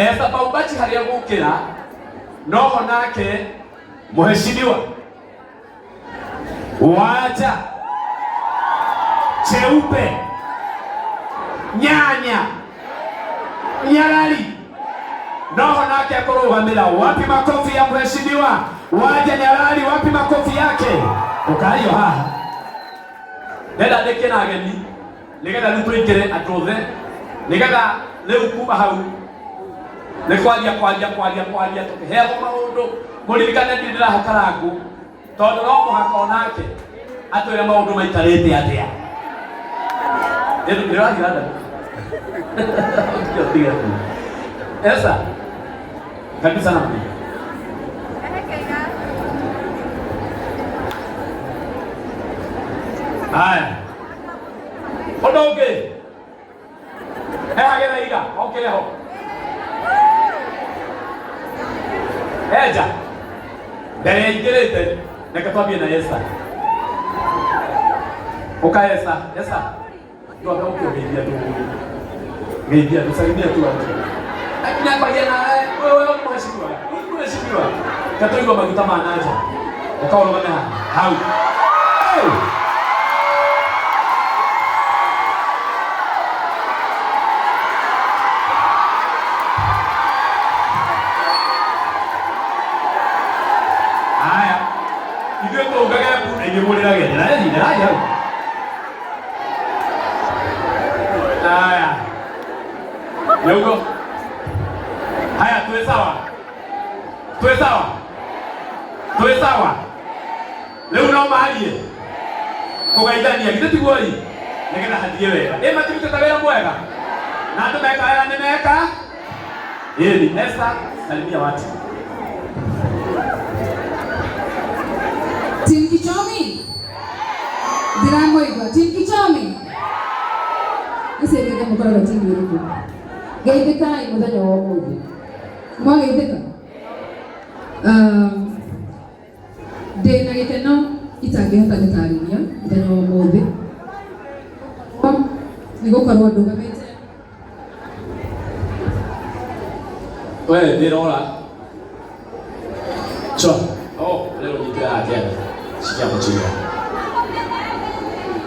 Esther Baumbachi harĩa gũkĩra noho nake mheshimiwa Waja Cheupe Nyanya Nyarari noho nake akũrũgamĩra. Wapi makofi ya mheshimiwa Waja Nyarari? Wapi makofi yake? Ũkario haha ndenda ndĩkie na ageni nĩgetha rĩu tũingĩre andũ othe nĩgetha rĩu kuma hau nĩ kwaria kwaria kwaria kwaria tũkĩheagwo maũndũ mũririkane ndirĩ ndĩrahe karangũ tondũ no mũhaka onake atwĩre maũndũ maikarĩte atĩa. Ndĩragira nda Esa, karibu sana mimi. Haya. Ũndũ ũngĩ heha gĩthaiga okĩre ho enja mbere aingĩrĩte reke twambie na Esa ũka Esa Esa ndwambe gũkĩgeithia andũ geithia andũ salimia tu watu lakini akwaria na wewe wewe ni mheshimiwa wewe ni mheshimiwa katoigwa maguta ma nanja ũkaũrũgame haha hau. Hey! Haya, ithuĩ tũungage mbu na inyuĩ mũrĩrage. Ndĩrathi, ndĩrathi hau. Haya, nĩguo. Haya, twĩ sawa, twĩ sawa, twĩ sawa. Rĩu no marie kũgeithania, githĩ tiguo ĩ? Nĩgetha hathiĩ wega. Ĩ matirutĩte wĩra mwega na andũ meka wega nĩ meka. Ĩni, Esther, salimia watu. Team Kichomi. Ndĩramũigua. Team Kichomi. Icio ingĩ mũkoragwo team ĩrĩkũ? Geithĩkai mũthenya wa ũmũthĩ. Mwageithĩka? Ndĩ na gĩkeno itangĩhota gũtarĩria mũthenya wa ũmũthĩ nĩ gũkorwo ndũgamĩte. We ndĩrora cho oh leo nyitĩra yake shikia mchira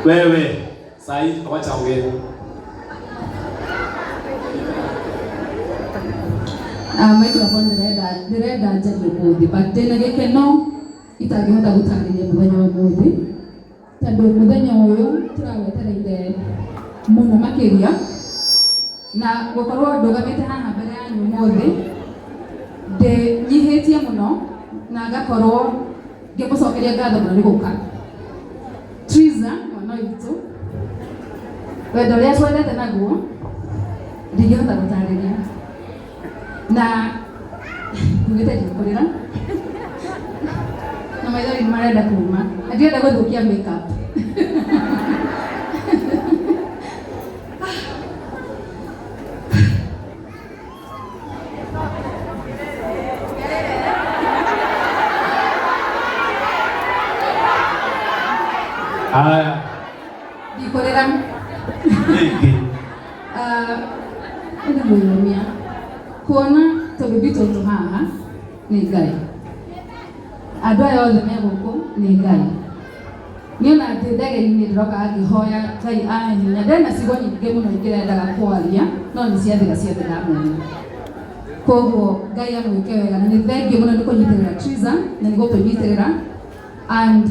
wewe sai wacha ongee. Ah, microphone ndĩrenda njarie ũmũthĩ, but ndĩna gĩkeno itangĩhota gũtarĩria mũthenya wa ũmũthĩ tondũ mũthenya ũyũ tũrawetereire mũno makĩria na gũkorwo ndũgamĩte haha mbere yanyu ũmũthĩ ndĩnyihĩtie mũno na ngakorwo ngĩmũcokeria ngatho mũno nĩ gũka. Triza mwana witũ, wendo ũrĩa twendete naguo ndingĩhota gũtarĩria na ndugĩte ndikũrĩra na maithori nĩ marenda kuma na ndirenda gũthũkia makeup. Haya, Ndikũrĩra. Nĩkĩ? Nĩ mwĩyumia kuona tũbibi tũtũ haha nĩ Ngai, andũ aya othe me gũkũ nĩ Ngai. Niĩ ona ndĩ ndege-inĩ ndĩrokaga ngĩhoya Ngai ahe hinya. Ndĩrĩ na ciugo nyingĩ mũno ingĩrendaga kwaria no nĩ ciathira ciothe ndamuona. Koguo Ngai amwĩke wega na nĩ thengiũ mũno nĩ kũnyitĩrĩra Triza na nĩ gũtũnyitĩrĩra, and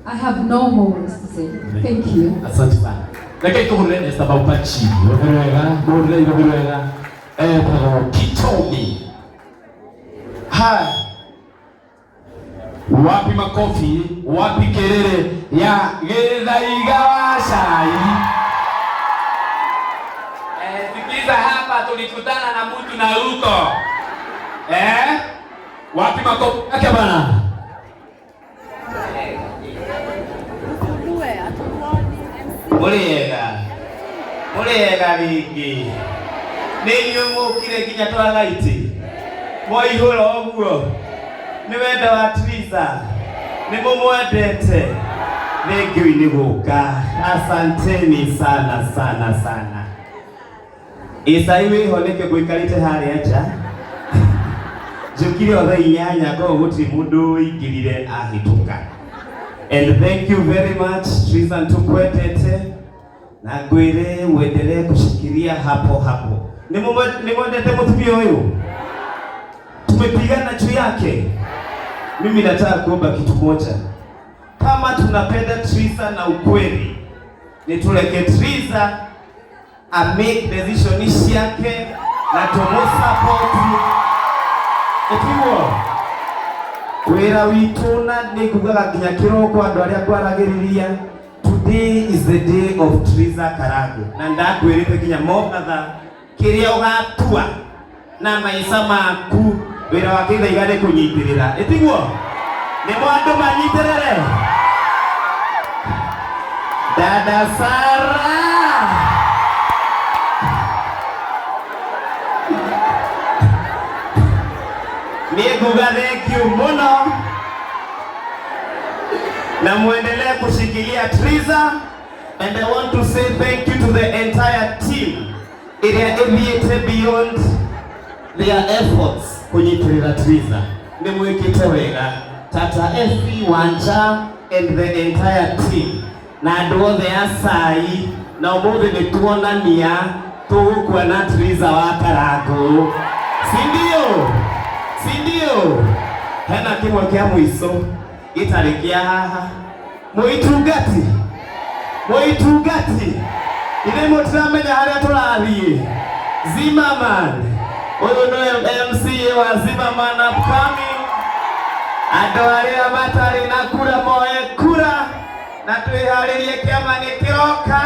I have no more words to say. Thank you. Asante sana. Reke tũhũrĩre Esther Baubachi. Rũhĩ rwega, mũhũrĩre rũhĩ rwega. Etagwo Kitomi. Haya. Wapi makofi, wapi kelele ya Githaiga wa cai? Eh, sikiza hapa tulikutana na mtu na huko. Eh? Wapi makofi yake bana? Mũrĩega, mũrĩega rĩngĩ. Nĩ inyuĩ mũkire nginya twaraiti mwaihũra ũguo. Nĩ wendo wa Triza, nĩ mũmwendete. Thengiũi nĩ gũka. Asanteni sana sana sana. Icai wĩho nĩkĩo ngũikarĩte harĩa nja njũkire o thaa 8 koguo gũtirĩ mũndũ ũingĩrire ahĩtũka. And thank you very much Triza, nĩtũkwendete na ngwĩre uendelee kushikilia hapo hapo. Nĩ mwendete mũtumia ũyũ? Tumepigana juu yake. Mimi nataka kuomba kitu moja, kama tunapenda Triza na ukweli, ni tuleke Triza a make decision ciake na tumusupport ĩtiguo wĩra witũ na nĩ ngugaga nginya kĩroko andũ arĩa ngwaragĩrĩria. Today is the day of Triza Karangu na ndakwĩrĩte nginya Mombatha kĩrĩa ũgatua na maica maku wĩra wa kĩthaiga nĩ kũnyitĩrĩra ĩtiguo nĩ andũ manyitĩrĩre. Dada Sara, niĩ nguga thank you mũno na muendelee kushikilia Triza, and I want to say thank you to the entire team ĩrĩa ĩthiĩte beyond their efforts kũnyitĩrĩra Triza. Nĩ mwĩkĩte wega, Tata Efi Wanja and the entire team na andũ othe a cai na ũmũthĩ nĩ tuonania tũgũkua na Triza wa Karangũ, si ndio? Si ndio? Hena kĩmwe kĩa mũico gĩtarĩ kĩa haha mũitungati mũitungati ithe mũtiramenya harĩa tũrathiĩ. Zimmerman ũyũ nĩwe MCA wa Zimmerman upcoming. Andũ arĩa matarĩ na kura moe kura na twĩharĩrie kĩama nĩ kĩroka.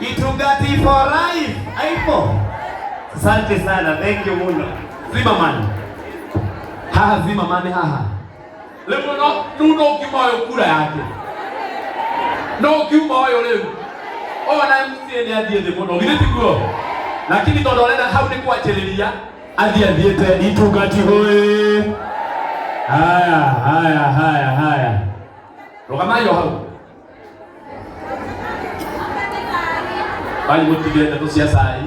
Itungati for life aipo. Asante sana, thank you muno. Zimmerman haha, Zimmerman haha rĩu no rĩu no ngiuma ũyũ kura yake no ngiuma ũyũ rĩu ona MCA nĩ athiĩ thĩ mũno githĩ tiguo, lakini tondũ arenda hau nĩ kwanjĩrĩria athiĩ athiĩte. Itungati hoye! Haya, haya, haya, haya, rũgamai o hau bai mũtige ndeto cia cai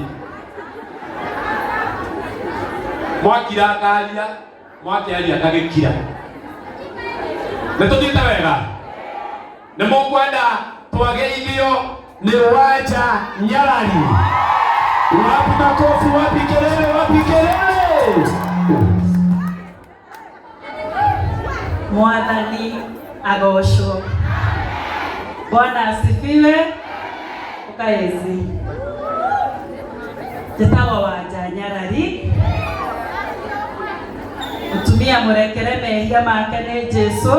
mwakira ngaria mwakĩaria ngagĩkira nĩ tũthiĩte wega nĩ mũkwenda twageithio nĩ Wanja Nyarari. Wapi makofi? Wapi kelele? Wapi kelele? Mwathani agocwo. Bwana asifiwe. Ukaezi njĩtagwo Wanja Nyarari mũtumia mũrekere mehia make nĩ Jesu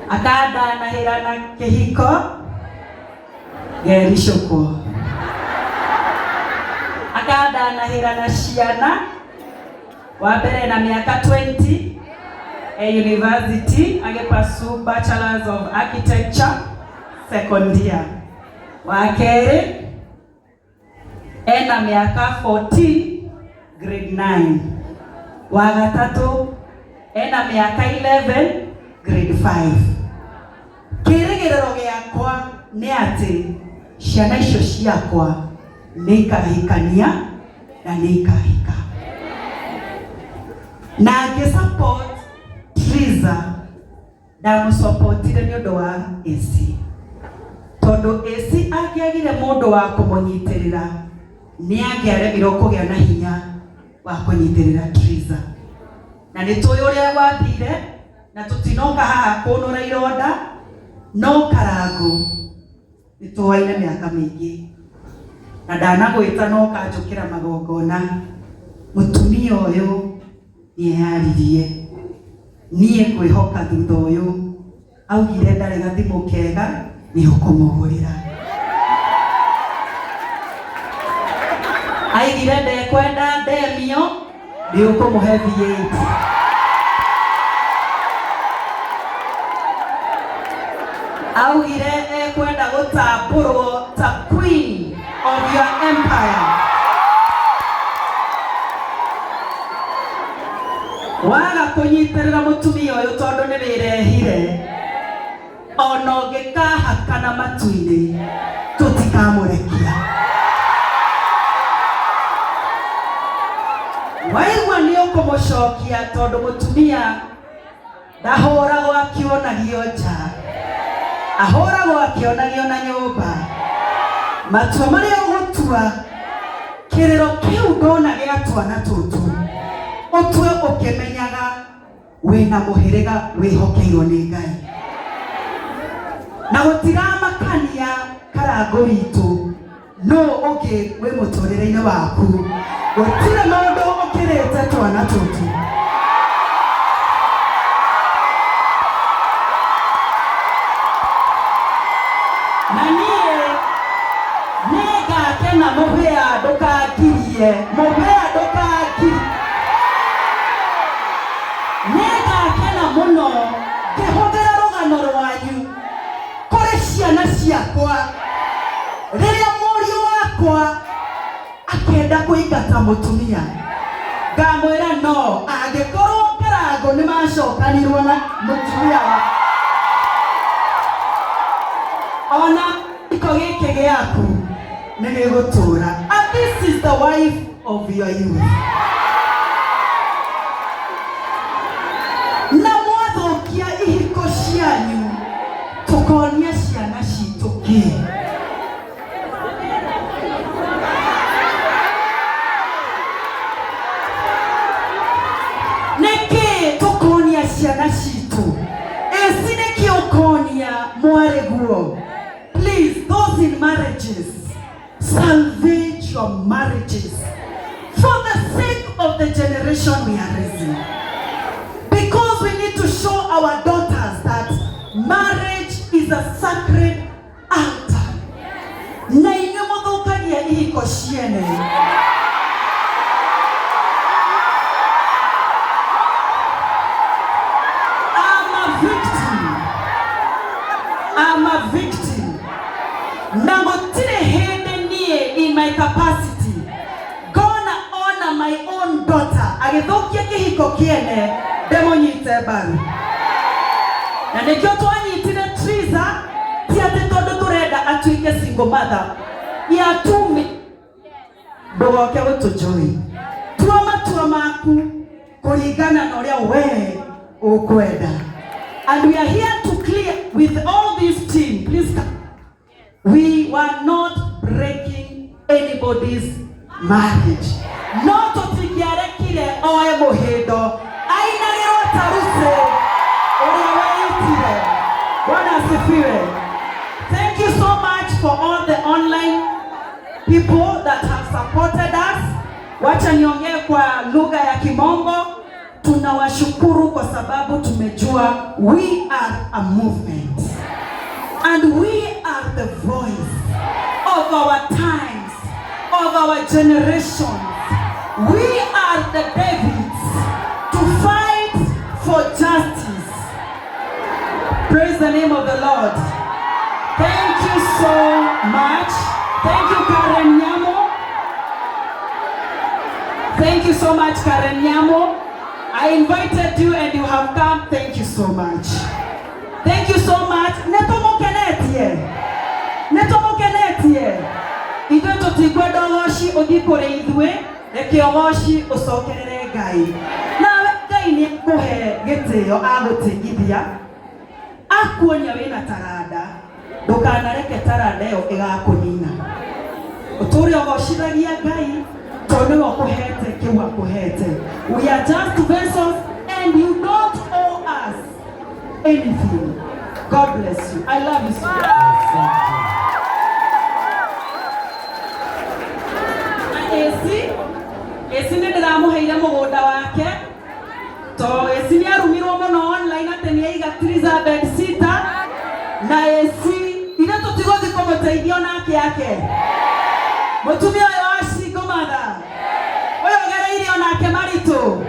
akandanahĩra na kĩhiko ngericũkwo akandanahĩra na ciana wa mbere na mĩaka 20 e university agĩpursue Bachelors of Architecture second year, wa kerĩ ena mĩaka 14 grade 9, wa gatatũ ena mĩaka 11 grade 5. Kĩrĩgĩrĩro gĩakwa nĩ atĩ ciana icio ciakwa nĩ ikahikania na nĩ ikahika na ngĩ support Triza ndamũsupportire nĩ ũndũ wa AC tondũ AC angĩagire mũndũ wa kũmũnyitĩrĩra nĩ angĩaremirwo kũgĩa na hinya wa kũnyitĩrĩra Triza na nĩ tũĩ ũrĩa gwathire na tũtinoka haha kũnũra ironda no Karangũ nĩ tũwaine mĩaka mĩingĩ na ndanagwĩta no kanjũkĩra magongona mũtumia ũyũ nĩeyaririe niĩ ngwĩhoka thutha ũyũ augire ndarĩ gathimũ kega nĩ ũkũmũgũrĩra aigire ndekwenda ndemio nĩ ũkũmũhe V8. Augire ekwenda gũtambũrwo ta queen of your empire. Waga kũnyitĩrĩra mũtumia ũyũ tondũ nĩ wĩrehire ona ũngĩkahakana matu-inĩ tũtikamũrekia. Waigua nĩ ũkũmũcokia tondũ mũtumia ndahũragwo akĩonagio nja, ahũragwo akĩonagio na nyũmba. Matua marĩa ũgũtua, kĩrĩro kĩu ndona gĩa twana tũtũ, ũtue ũkĩmenyaga wĩna mũhĩrĩga wĩhokeirwo nĩ Ngai. Na gũtiramakania Karangũ witũ nũ ũngĩ wĩ mũtũrĩre-inĩ waku, gũtirĩ mũndũ ũkĩrĩte twana tũtũ. Na niĩ nĩngakena mũhĩa ndũkangirie, mũhĩa ndũkangirie. Nĩngakena mũno ngĩhũthĩra rũgano rwanyu kũrĩ ciana ciakwa rĩrĩa mũriũ wakwa akenda kũingata mũtumia, ngamwĩra no angĩkorwo Karangũ nĩ macokanirwo na mũtumia wa ona gĩko gĩkĩ gĩaku nĩ gĩgũtũra. And this is the wife of your youth. Na mwathũkia ihiko cianyu, tũkonia ciana citũ kĩ? Nĩkĩ tũkonia ciana citũ? Ĩci nĩkĩ ũkonia mwarĩguo? Please, those in marriages, salvage your marriages for the sake of the generation we are raising. Because we need to show our daughters that marriage is a sacred altar. Na inyuĩ mũthũkagia ihiko ciene. I'm a victim. I'm a victim. Na gũtirĩ hĩndĩ niĩ in my capacity ngona ona my own daughter agĩthũkia kĩhiko kĩene ndĩmũnyite mbaru. Na nĩkĩo twanyitire Triza, ti atĩ tondũ tũrenda atuĩke single mother yatumi ndũgoke gũtũjoin. Tua matua maku kũringana na ũrĩa we ũkwenda. And we are here to clear with all this team. Please come. We were not breaking anybody's marriage. No tũtingĩarekire oe mũhĩndo ainagĩrwo tarucĩ ũrĩa weitire. Bwana asifiwe. Thank you so much for all the online people that have supported us. Wacha niongee kwa lugha ya Kimombo. Tunawashukuru kwa sababu tumejua we are a movement and we are the voice of our times, of our generations. We are the Davids to fight for justice. Praise the name of the Lord. Thank you so much. Thank you, Karen Nyamo. Thank you so much, Karen Nyamo. I invited you and you have come. Thank you so much. Thank you so much. Nĩtũmũkenetie. Nĩtũmũkenetie. Ithuĩ tũtikwenda ũgoci ũthiĩ kũrĩ ithuĩ, reke ũgoci ũcokerere Ngai. Nawe Ngai nĩ akũhe gĩtĩo agũtĩithia, akuonia wĩna taranda, ndũkanareke taranda ĩyo ĩgakũnina. Ũtũre ũgocithagia Ngai tondũ nĩwe ũkũhete kĩu akũhete. We are just vessels and you don't owe us anything. God bless you. I love you so much. Na AC, AC nĩ ndĩramũheire mũgũnda wake to AC nĩ arumirwo mũno online atĩ nĩ aiga Triza bed sitter na AC ithe tũtigũthiĩ kũmũteithia onake ake mũtumia ũyũ wa single mother ũyũ ũgereire onake maritũ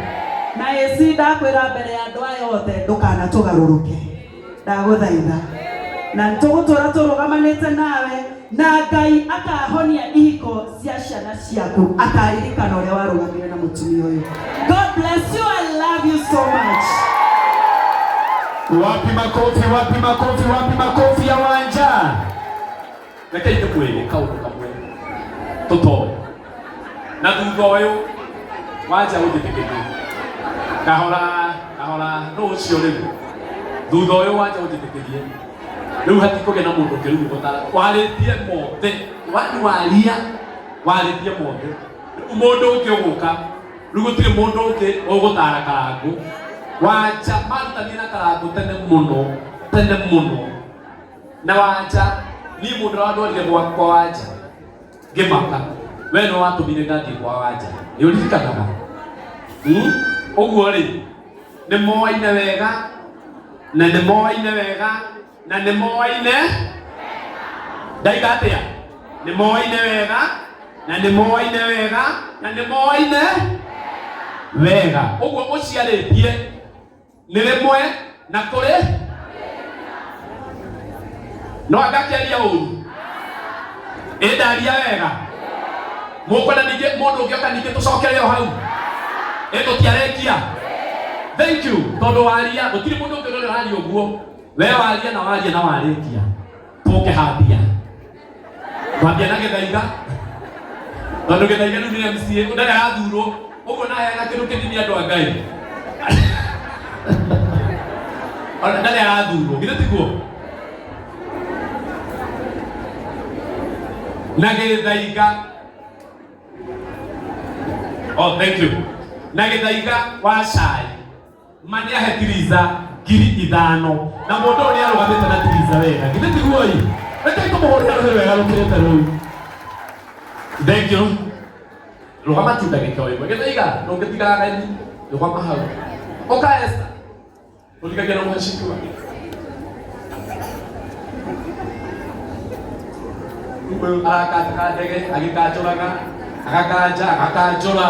na AC ndakwĩra mbere ya andũ aya othe ndũkanatũgarũrũke, ndagũthaitha, na tũgũtũra tũrũgamanĩte nawe na Ngai akahonia ihiko cia ciana ciaku, akaririkana ũrĩa warũgamire na mũtumia ũyũ. God bless you. I love you so much. Wapi makofi, wapi makofi, wapi makofi ya Wanja? Reke ndĩmwĩre kaũndũ kamwe tũtoĩ na thutha ũyũ. Wanja ũnjĩtĩkĩrie. Kahora kahora nũ ũcio rĩu. Thutha ũyũ wanja ũnjĩtĩkĩrie. Rĩu hatikũgĩa na mũndũ ũngĩ rĩu ũgũtara. Warĩtie mothe. Wani waria. Warĩtie mothe. Rĩu mũndũ ũngĩ ũgũka. Rĩu gũtirĩ mũndũ ũngĩ ũgũtara Karangũ. Wanja marutanire na Karangũ tene mũno. Tene mũno. Na Wanja niĩ mũndũ ũrĩa wandwarire gwakwa Wanja ngĩmaka we nĩ watũmire ngathiĩ kwa Wanja nĩ ũririkanaga? Ũguo rĩ nĩ moaine wega na nĩ moaine wega na nĩ moaine ndaiga atĩa nĩ moaine wega na nĩ moaine wega na nĩ moaine wega ũguo mũciarĩtie nĩ rĩmwe na kũrĩ no angakĩaria ũru ĩ ndaria wega mũkwenda ningĩ mũndũ ũngĩ oka ningĩ tũcokere o hau ĩ tũtiarĩkia thank you tondũ waria gũtirĩ mũndũ ũngĩ ũrĩa ũraria ũguo we waria na waria na warĩkia tũke hambia twambia na gĩthaiga tondũ gĩthaiga rĩu nĩ MCA ndarĩ arathurwo ũguo na heana kĩndũ kĩnini andũ a Ngai ona ndarĩ arathurwo githĩ tiguo na gĩthaiga oh thank you na gĩthaiga wa cai ma nĩ ahe Tiriza 5,000 na mũndũ ũyũ nĩ arũgamĩte na Tiriza wega githĩ tiguo ĩ rekei tũmũhũrĩre rũhĩ rwega rũkĩrĩte rũu thank you rũgama tu ndagĩka o ĩmwe gĩthaiga ndũngĩtiga ageni rũgama hau ũka Esther ũrikagia na mũhecimiwa ũyũ arakanja kandege agĩkanjũraga agakanja agakanjũra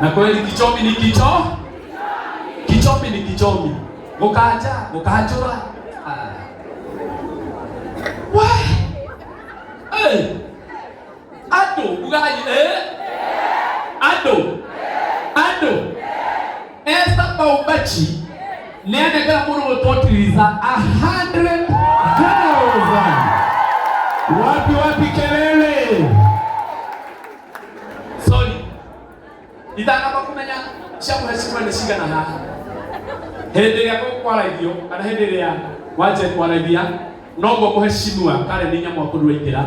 na kweli kichomi ni kicho kichomi ni kichomi gukanja gukanjura Ah. Wah. Hey. Andũ ugai eh? Andũ andũ Esther Maumbachi nĩ anengera mũndũ gwĩtwo Tiriza 100,000. Wapi wapi kelele? Sorry. Itanamba kũmenya cia mũhecimiwa nĩ cigana haha. Hĩndĩ ĩrĩa gũkwaragio kana hĩndĩ ĩrĩa wanja kwaragia noguo mũhecimiwa Karen Nyamwakũru aingĩra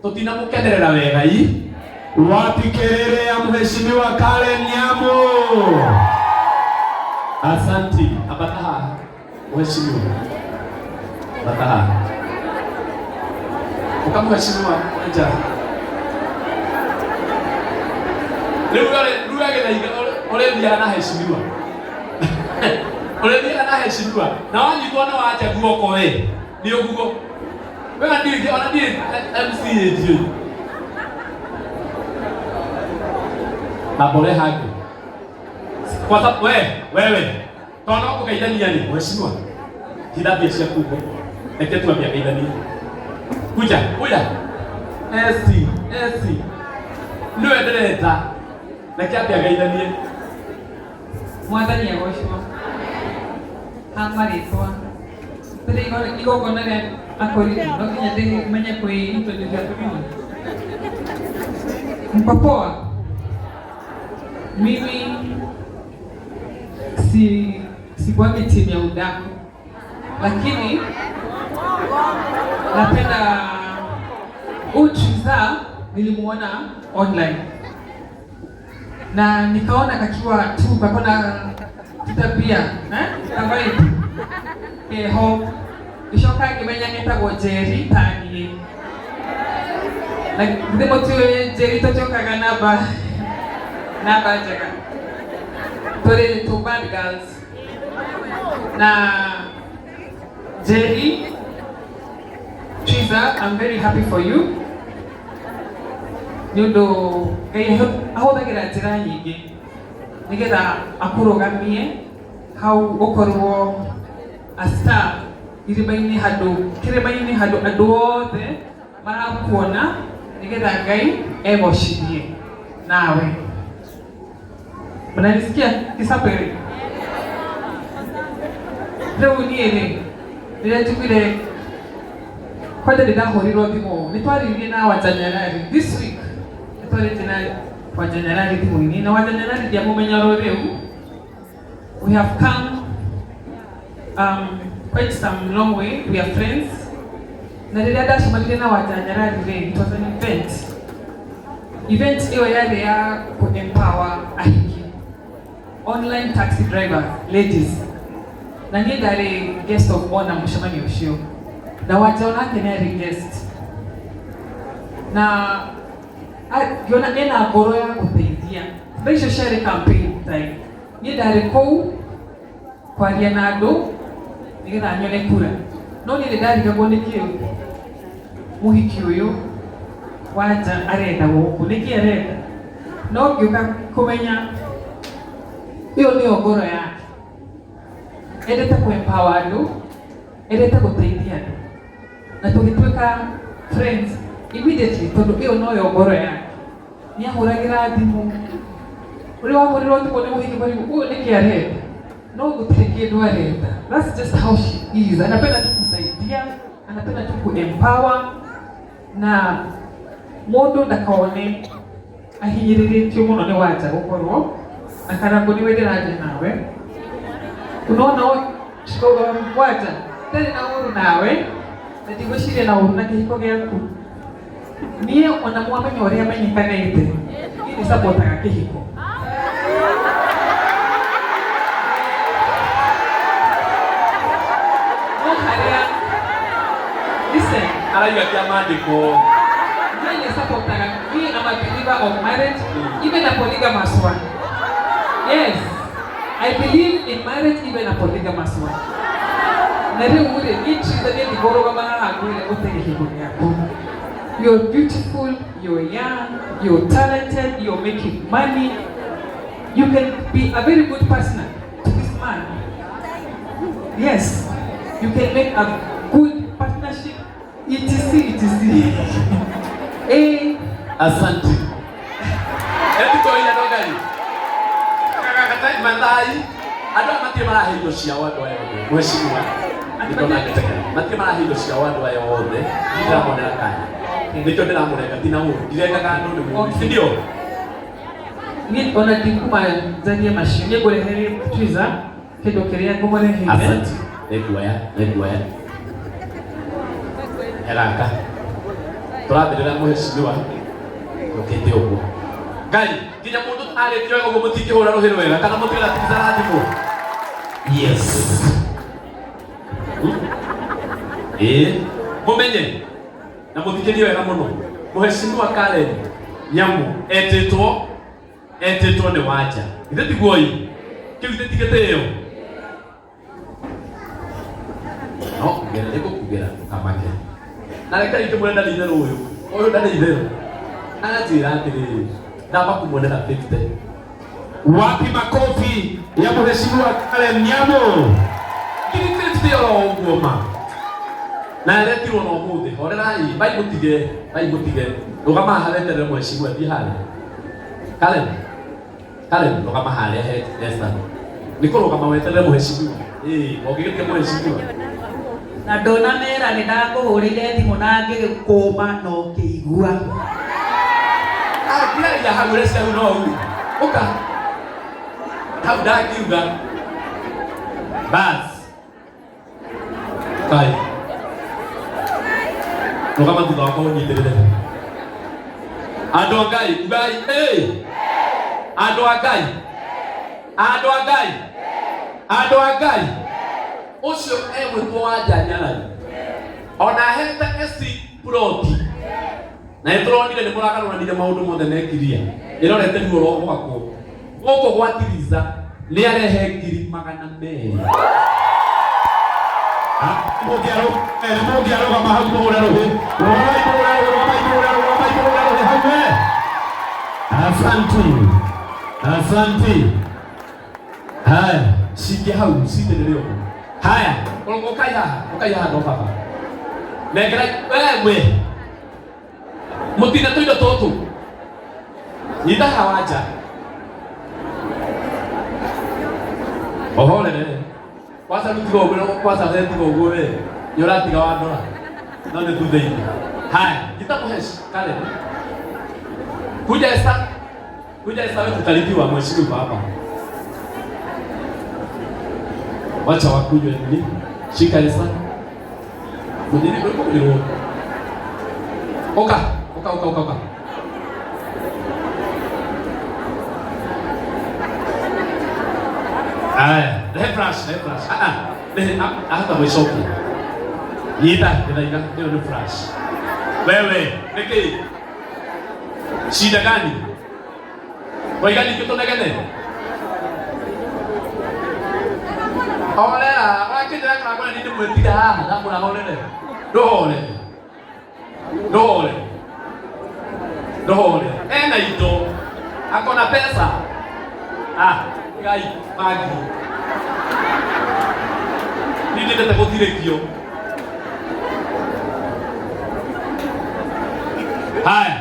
tũtina mũkenerera wega i Wapi kelele ya mheshimiwa Karen Nyamu? Asanti. Ambata haha mheshimiwa. Ambata haha. Ũka mheshimiwa wanja. Rĩu rĩu agĩthaiga ũrĩthiaga na heshimiwa. Ũrĩthiaga na heshimiwa. Na wanyitwo nĩ wanja guoko we. Nĩ ũguo. We ona ona ndiĩ MCA ndiũĩ. Ambore hangĩ. Kwa sababu we wewe tondũ no kũgeithania rĩ mheshimiwa hitha mbia ciaku ũguo reke tuambie geithania kuja kuja SC SC nĩwe ndĩreta reke ambie ageithanie Mwathani agocwo ha marĩtwa tũrĩ igongona rĩa akoriri no nginya ndĩmenye kwĩ introduce atumia mko poa mimi si sikuangi timu ya udaku lakini napenda Uchiza nilimuona online na nikaona kakiwa tu kakona tutabia eh kavibe keho icoka ngĩmenya getagwo Njeri ta niĩ na githĩ mũtiũĩ Njeri tũtiũkaga namba namba njega tũrĩ two bad girls na Njeri Triza, I'm very happy for you nĩ ũndũ Ngai ahũthagĩra njĩra nyingĩ nĩgetha akũrũgamie hau ũkorwo a star irĩma-inĩ handũ kĩrĩma-inĩ handũ andũ othe marakuona nĩgetha Ngai egocithie nawe. Mnanisikia Kisapere? Rĩu niĩ rĩ rĩrĩa njiguire kwanja ndĩrahũrirwo thimũ nĩ twaririe na Wanja Nyarari this week nĩ twarĩtie na Wa Jenerali thimũ-inĩ na Wa Jenerali ndiamũmenya ro rĩu. We have come quite some long way. We are friends. Na rĩrĩa ndacemanirie na Wa Jenerali rĩ, it was an event. Event ĩyo yarĩ ya ku empower ahiki, online taxi drivers, ladies, na niĩ ndarĩ guest of honor mũcemanio ũcio, na Wanja onake nĩ arĩ guest, na ngĩona ena ngoro ya gũteithia. Thaa icio ciarĩ campaign time, niĩ ndarĩ kũu kwaria na andũ nĩgetha nyone kura, no niĩ nĩ ndarigagwo nĩkĩ mũhiki ũyũ Wanja arenda gũkũ, nĩkĩ arenda, no ngĩũka kũmenya ĩyo nĩyo ngoro yake. Endete kũ empower andũ, endete gũteithia andũ, na tũgĩtuĩka friends immediately tondũ ĩyo noyo ngoro yake. Nĩ ahũragĩra thimũ, ũrĩa wahũrĩrwo thimũ nĩ mũhiki kũrigwo ũyũ nĩkĩ arenda, no gũtirĩ kĩndũ arenda. That's just how she is. Anapenda tu kusaidia, anapenda tu kuempower, na mũndũ ndakone ahinyĩrĩrĩtio mũno nĩ Wanja gũkorwo na Karangũ nĩwe ndĩraria nawe. Unaona, Wanja ndarĩ na ũru nawe, na ndigwĩciria na ũru na kĩhiko gĩaku. Niĩ ona mwamenya ũrĩa menyekanĩte, niĩ nĩ supportaga kĩhiko. No harĩa, listen, araiga kĩa maandĩko. Niĩ nĩ supportaga. Me, I'm a believer of marriage, even a polygamous one. Yes, I believe in marriage, even a polygamous one. Na rĩu rĩ, niĩ Triza, niĩ ndikũrũgama haha ngwĩre ũte kĩhiko gĩaku. You're beautiful, you're young, you're talented, you're making money. You can be a very good partner to this man. Yes, you can make a good partnership, etc, etc. Eh, Asante. Etikoire ndogari gagatai mathai andũ aya matirĩ marahe indo ciao, andũ aya othe. Mheshimiwa, nĩndona ngĩtekera matirĩ marahe indo ciao andũ aya othe. Ndĩramonera kanya, nĩkĩo ndĩramũrenga, tina ũru, ndirengaga andũ nĩ mũru, si ndio? Niĩ ona ndikuma njarie macio, niĩ ngũreherie Triza kĩndũ kĩrĩa ngũmũreheire. Asante, nĩnguoya, nĩnguoya egaka tũrambĩrĩra. Mheshimiwa ũkĩte ũguo ngai nginya mũndũ arĩtie wega ũguo, mũtingĩhũra rũhĩ rwega kana mũtigana tizara thimũ. Yes. Ĩĩ, mũmenye na mũthikĩrie wega mũno. Mheshimiwa Karen Nyamu etĩtwo nĩ Wanja, ithe tiguo i kĩu ithe ti gĩtĩo no kugera nĩ gũkugera ndũkamake. Na reke ingĩmwĩra ndarĩ itherũ, ũyũ ndarĩ itherũ, anjĩra atĩrĩrĩ, ndamba kũmuonera 50. Wapi makofi ya Mheshimiwa Karen Nyamu? Ngiri 50 oro ũguo ma na aretirwo na ũmũthĩ. Horerai, bai mũtige, bai mũtige. Rũgama haha weterere mheshimiwa thiĩ harĩa. Karen, Karen, rũgama harĩa he Esther, nĩ kũrũgama weterere mheshimiwa. Ĩĩ, ũngĩgĩte mheshimiwa. Na ndonamera nĩ ndakũhũrĩire thimũ na ngĩgĩkũma no ngĩigua. Angiraria hau ũrĩa cia no u ũka hau ndakiuga bas. Kai rũgama thutha wakwa ũnyitĩrĩre. Andũ a Ngai, ugai ĩ andũ a Ngai, andũ a Ngai, andũ a Ngai. Ũcio egwĩtwo Wanja Nyarari, ona ahete eci ploti na nĩ tũronire nĩ mũragarũranire maũndũ mothe mekiria ĩrorete ruo rwa gwakwo gũkũ gwa Tiriza, nĩ arehe 200,000. Mũngĩarũgama hau mũhũre rũhĩ. Rũgamai mũhũre rũhĩ, rũgamai mũhũre rũhĩ, rũgamai mũhũre rũhĩ hau we. Asante. Asante. Haya. Cinge hau citĩrĩre ũguo. Haya, ũkai haha, ũkai haha no baba nengera wewe mũtine tũindo tũtũ. Nyita haha Wanja, ũhorere kwanza. Rĩu tiga ũguo kwanza, we tiga ũguo, we nĩ ũratiga wandora no nĩ thutha-inĩ. Haya, nyita mũheshi Karen, kuja Esther. Kuja Esther wewe tutalipiwa mheshimiwa hapa. Wacha wakunywe nini? Shika Esther. Mwenyewe kuliko kuliko. Oka, oka oka oka oka. Aya, rehe flash, rehe flash. Ah ah. Rehe hata mwishoki. Nyita, githaiga, hiyo ni flash. Wewe, niki? Shida gani? Waiga ningĩ tũnegene? Horera, wakĩnjĩra kana ngwenda niĩ ndĩmwĩtire haha ndamwĩra horere. Ndũhorere. Ndũhorere. Ndũhorere. Ena indo. Ako na pesa. Ah, ngai bangi. Niĩ nyendete gũthirĩkio. Haya.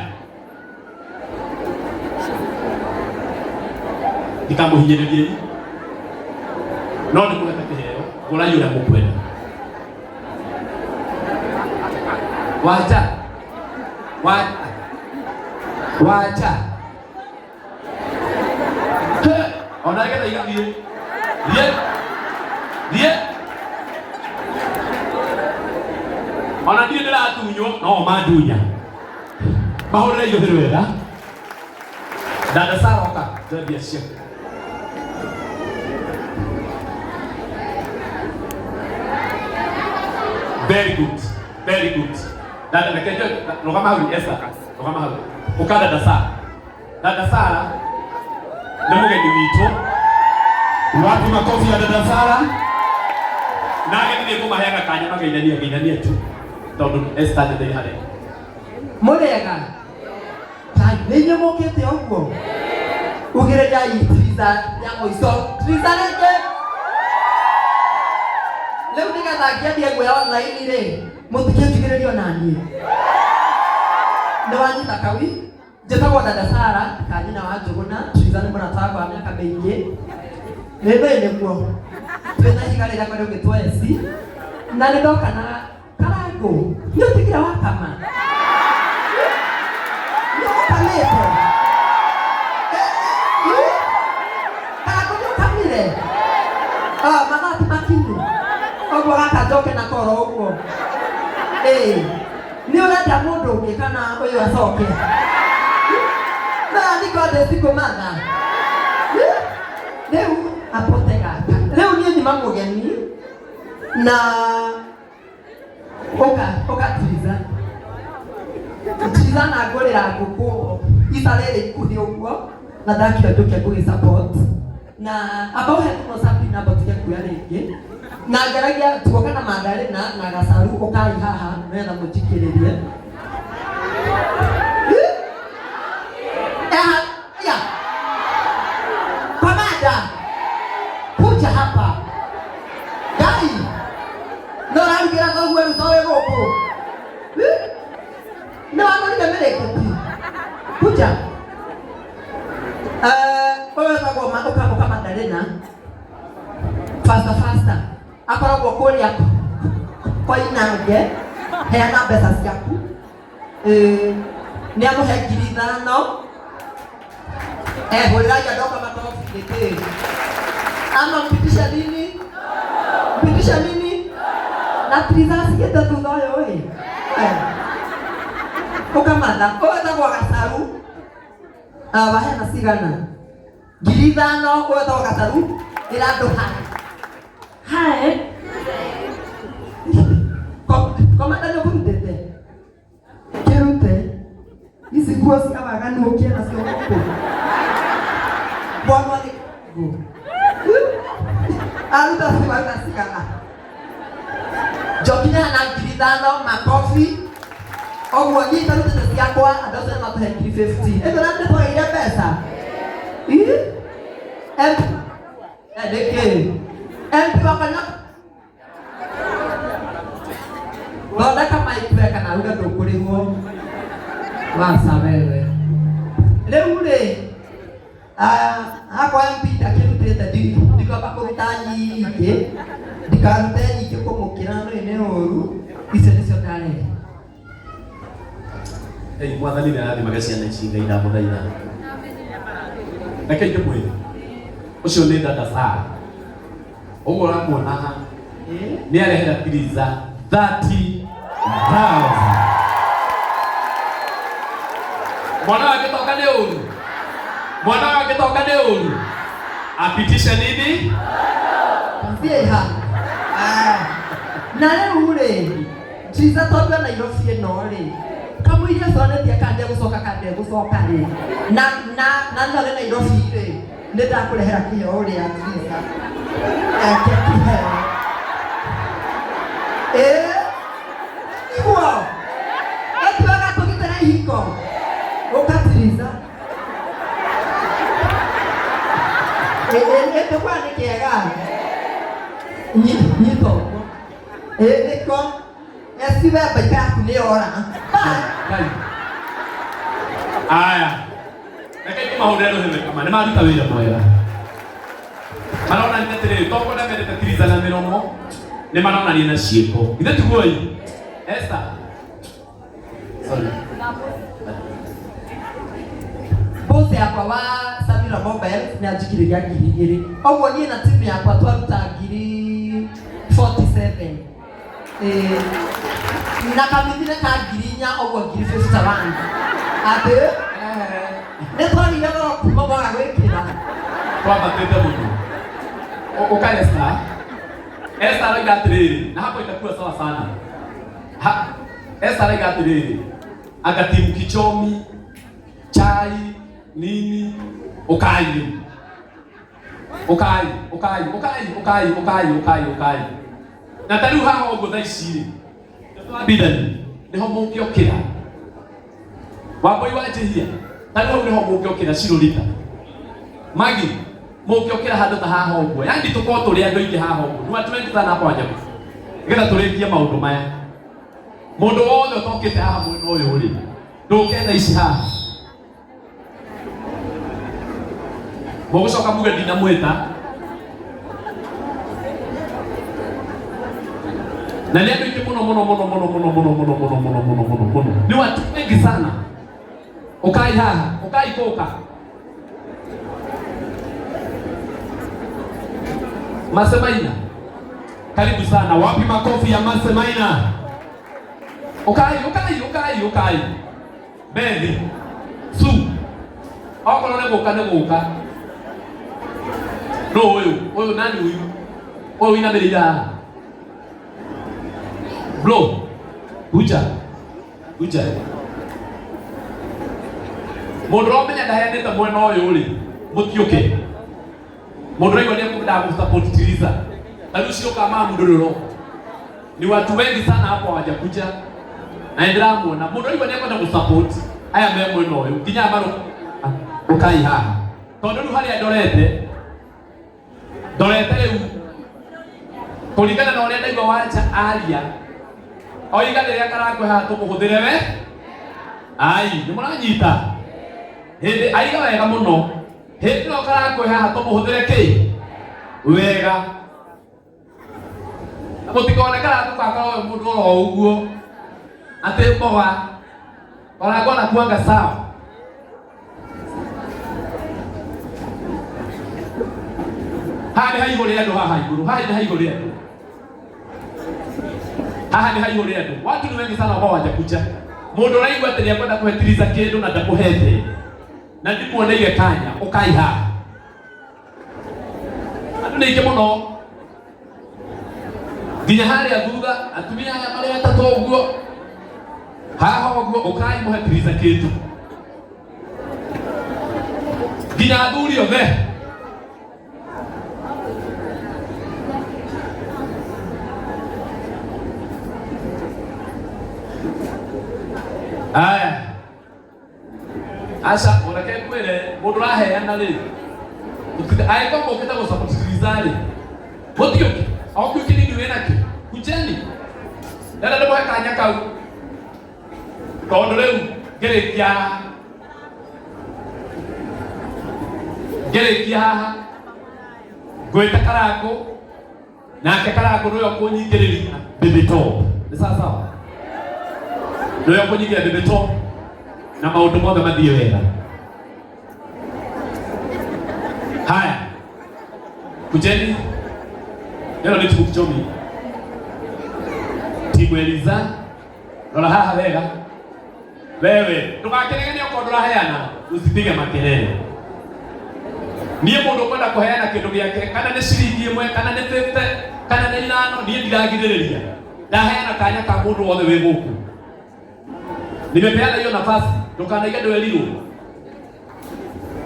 Ndikamuhinyĩrĩrie no nĩ kũhete kĩheo gũrai ũrĩa mũkwenda. Wacha. Wacha. Wacha. He, ona nĩgetha igathiĩ. Thiĩ. Thiĩ. Ona niĩ ndĩratunywo no mandunya. Mahũrĩre iũthĩ wega. Dada Sara oka, njoe mbia ciaku. Very good. Very good. Dada reke njoe, rũgama hau Esther, rũgama hau. Ũka dada Sara. Dada Sara nĩ mũgeni witũ. Wapi makofi ya dada Sara? Na ageni nĩ ngũmaheaga kanya mageithanie geithanie tu tondũ Esther njeteire harĩa. Mũrĩega nĩ inyuĩ mũkĩte ũguo ugĩrĩriai Triza ya mũico Triza rĩngĩ rĩu nĩgetha ngĩendie nguo ya online rĩ mũtikĩnjugĩrĩrie ona niĩ nĩ wanyita kawi njĩtagwo dada Sara ka nyina wa Njũgũna Triza nĩ mũrata wakwa wa mĩaka mĩingĩ nĩ ndũĩ nĩguo twĩna ihiga rĩrĩa kwenda ũgĩtwo eci na nĩ ndoka na karangũ nĩ ũtigire wakama nĩ ũkamĩte karangũ nĩ ũkamire mathaa ti makinyu ũguo gaka njoke na koro ũguo ĩĩ nĩ ũrenda mũndũ ũngĩ kana ũyũ acoke na niko ndĩcikũmatha rĩu apote gaka rĩu niĩ nyuma mũgeni na ũka ũka Triza Triza na ngũrĩra ngũkũ ica rĩrĩ ikuhĩ ũguo na ndakira njũke ngũgĩ support na amba ũhe mũno sapi namba tige kuoya rĩngĩ na ngeragia tuoka na mandarĩna na gacaru ũkai haha nĩgetha mũnjikĩrĩrie ya Kamanda kuja hapa Ngai no ũrarugĩra thoguo rĩu to wĩ gũkũ nĩ wagũrire mĩrĩngĩti kuja ũyũ wĩtagwo ũka ũka mandarĩna faster faster akoragwo kũrĩa Koinange heana mbeca ciaku nĩ amũhe 5,000 hũrĩrai andũ oka makobi nĩkĩ ama mpitisha nini mpitisha nini na Triza asigĩte thutha ũyũ ĩ ũkamatha ũyũ wĩtagwo gacaru waheana cigana 5,000 ũyũ wĩtagwo gacaru ĩra andũ hai Hi. Komanda nĩ ũkũrutĩte kĩrute ici nguo cia waganu ũkĩe nacio gũkũ bwana nĩ aruta waruta cigana njokinya na 5,000 makobi ũguo niĩ itarutĩte ciakwa andũ acio nĩ matũhe 50,000 ĩno na nĩtwageire mbeca MP nĩkĩ MP wakanya thondeka mic we kana uge ndũkũrĩhwo waca wewe rĩu rĩ hakwa MP ndakĩrutĩte ndikwamba kũruta nyingĩ ndikarute nyingĩ kũmũkĩra no nĩ ũru icio nĩcio ndarehe. Ei, mwathani nĩ arathimage ciana ici Ngai ndamũthaitha. Reke ingĩmwĩre ũcio nĩ dada Sara ũguo ũramuona haha nĩ arehera Tiriza 30,000. Mwana wake toka nĩ ũru, mwana wake toka nĩ ũru, apitishe nini. Thiĩ ha. Ah. Na rĩu rĩ, Triza tondũ e Nairobi ĩno rĩ, kamũiria conetie kana ndegũcoka kana ndegũcoka rĩ, na na na no nĩ Nairobi rĩ, nĩ ndakũrehera kĩheo ũrĩa Triza. Eke kĩheo. Ĩĩ, nĩguo. Ĩtuaga kũgitĩra ihiko. Ũka Triza. Ĩndĩkwa nĩ kĩega. Nyita ũguo. Ĩ nĩko. Eci we mbaika yaku nĩ yora. Bye. Aya, reke tũmahũrĩre rũhĩ kama nĩ maruta wĩra mwega. Maronania atĩrĩrĩ, to kwenda mendete Tiriza na mĩromo, nĩ maronania na ciĩko. Githĩ tiguo ĩ? Esther. Sorry. Boss yakwa wa Samira Mobile nĩ anjikĩrĩria 2000. Ũguo niĩ na timu yakwa twaruta 47,000. Ĩĩ. Na kamithire ka 4,000 ũguo 51,000. Atĩ nĩ twarire goro kuma mwaga gwĩkĩra. Twambatĩte mũno. Ũka Esther. Esther aroiga atĩrĩrĩ, na hapo itakuwa sawa sana. Ha, Esther aroiga atĩrĩrĩ, anga timu kichomi, chai, nini, ũkai rĩu. Ũkai, ũkai, ũkai, ũkai, ũkai, ũkai, ũkai. Na ta rĩu haha ũguo thaa ici rĩ, twambithani nĩho mũngĩokĩra. Wambũi wa njĩhia, ta rĩu hau nĩho mũngĩokĩra cirũrita. Magi, mũngĩokĩra handũ ta haha ũguo, yani tũkorwo tũrĩ andũ aingĩ haha ũguo, ni watu wengi sana hapa wajabu. Nĩgetha tũrĩkie maũndũ maya. Mũndũ wothe ũtokĩte haha mwena ũyũ rĩ, ndũke thaa ici haha. Mũgũcoka muge ndinamwĩta. Na nĩ andũ aingĩ mũno mũno mũno mũno mũno mũno mũno mũno mũno mũno mũno mũno. Ni watu wengi sana. Ũkai haha, ũkai kũka. Masemaina. Karibu sana. Wapi makofi ya Masemaina? Ukai, ukai, ukai, ukai. Bethi. Su. Okorwo nĩ gũka nĩ gũka. No ũyũ, ũyũ nani ũyũ? Ũyũ ũinamĩrĩire haha. Bro. Kuja. Kuja. Mũndũ ũramenya ndaheanĩte mwena ũyũ rĩ, mũtiũke. Mũndũ ũraigua nĩ ekwendaga gũ-support Tiriza. Ta rĩu cioka mamu ndũrĩ ũroka. Ni watu wengi sana hapo hawajakuja. Na nĩ ndĩramuona. Mũndũ ũraigua nĩ ekwenda gũ-support aya me mwena ũyũ nginya aya marũ ũkai haha. Tondũ rĩu harĩa ndorete, ndorete rĩu kũringana na ũrĩa ndaigua Wanja aria, oiga rĩrĩa karangwe haha tũmũhũthĩre we. Ai, nĩ mũranyita? Hĩndĩ aiga wega mũno. Hĩndĩ ĩno karangwe haha tũmũhũthĩre kĩ? Wega. Na mũtikone karangũ gakorwo wĩ mũndũ oro ũguo atĩ mboga karangũ anakuanga sawa. Haha nĩ haihũre andũ haha igũrũ, haha nĩ haihũre andũ. Haha nĩ haihũre andũ. Watu ni wengi sana ambao hawajakuja. Mũndũ ũraigua atĩ nĩekwenda kũhe Tiriza kĩndũ na ndakũhete. Na ndimuoneire kanya, ũkai haha. Andũ nĩ aingĩ mũno. Nginya harĩa thutha atumia aya marĩ atatũ ũguo. Haha ũguo ũkai mũhe Tiriza kĩndũ. Nginya athuri othe. Aya. Aca, reke ngwĩre mũndũ ũraheana rĩ, angĩkorwo mũkĩte gũ-support Tiriza rĩ, mũtiũke, o kĩu kĩnini wĩ nakĩo, kujeni. Ndĩrenda ndĩmũhe kanya kau, tondũ rĩu ngĩrĩkia haha, ngĩrĩkia haha, ngwĩte Karangũ, nake Karangũ nĩwe ũkũnyingĩrĩria Baby Top. Nĩ sawa sawa? Nĩwe ũkũnyingĩrĩria Baby Top na maũndũ mothe mathiĩ wega. Haya, kujeni ĩno nĩ timu Kichomi, timu Eliza. Rora haha wega wewe, ndũgakenegene okorwo ndũraheana, usipige makelele. Niĩ mũndũ ũkwenda kũheana kĩndũ gĩake, kana nĩ ciringi 1, kana nĩ 50, kana nĩ 5, niĩ ndiragirĩrĩria. Ndaheana kanya ka mũndũ wothe wĩ gũkũ. Nimepeana hiyo nafasi, ndũkanaige ndwerirwo.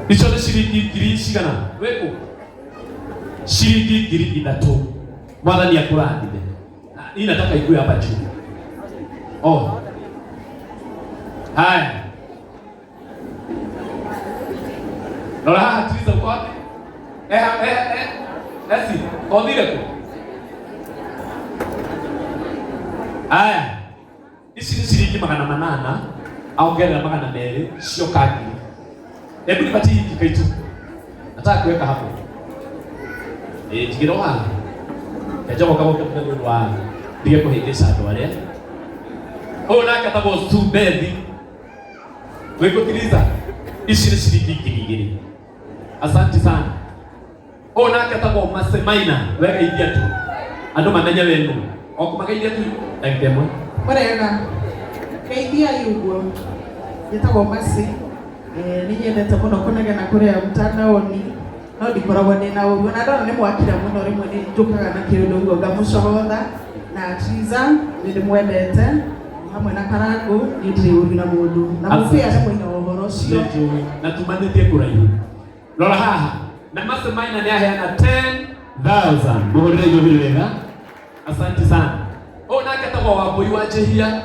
Icio nĩ ciringi ngiri cigana? Wĩkũ? Ciringi 3,000. Mwathani akũrathime. Hii nataka ikue hapa juu. Oh. Haya. Rora haha Triza uko wapi? Eh eh eh. Esi, othire kũ? Haya. Ici nĩ ciringi 800, aongerera 200, cioka ngiri. Hebu nipatie hiki kaitu. Nataka kuweka hapo. Eh, njigĩra haha. Njogoka gũke mũthenya ũndũ wa ndige kũhĩngĩca andũ arĩa. Ũyũ nake etagwo Subethi. Wĩkũ Triza? Ici nĩ ciringi 2,000. Asante sana. Ũyũ nake etagwo Masemaina. Wegeithia tu. Andũ mamenye we nũ. O kũmageithia tu ndagĩka ĩmwe. Mũrega. Geithiai ũguo. Njĩtagwo Mercy. Nĩ nyendete mũno kũnegena kũrĩa mtandaoni no ndikoragwo ndĩna ũru ona ndona nĩ mwakira mũno rĩmwe nĩ njũkaga na kĩũndũ ũguo ngamũcogotha na Triza nĩ ndĩmwendete hamwe na Karangũ niĩ ndirĩ ũru na mũndũ na mũbĩa nĩ mũina wa ũhoro ũcio. Nĩnjũĩ na tumanĩtie kũraihu. Rora haha na Masemaina nĩ aheana 10,000. Mũhũrĩre igobi wega. Asante sana. Ũyũ nake etagwo Wambũi wa Njĩhia.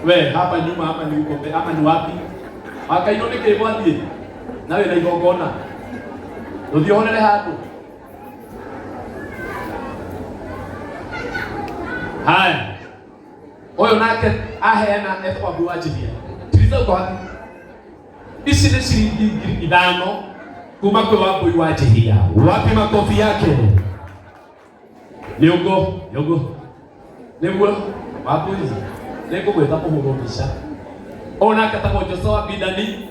We hapa nyuma hapa ni uko ama ni wapi? Wakaino nĩ kĩ mwathiĩ? Na wĩna igongona. Rũthiĩ ũhorere handũ. Haya. Ũyũ nake aheana etagwo Wambũi wa Njĩhia. Tiriza uko wapi? Ici nĩ ciringi 5,000 kuma kwĩ Wambũi wa Njĩhia. Wapi makofi yake? Nĩ ũguo, nĩ ũguo. Nĩguo Wambũi. Nĩngũgwĩta mũhũrwo mbica. Ũyũ nake etagwo Joshua Bidani.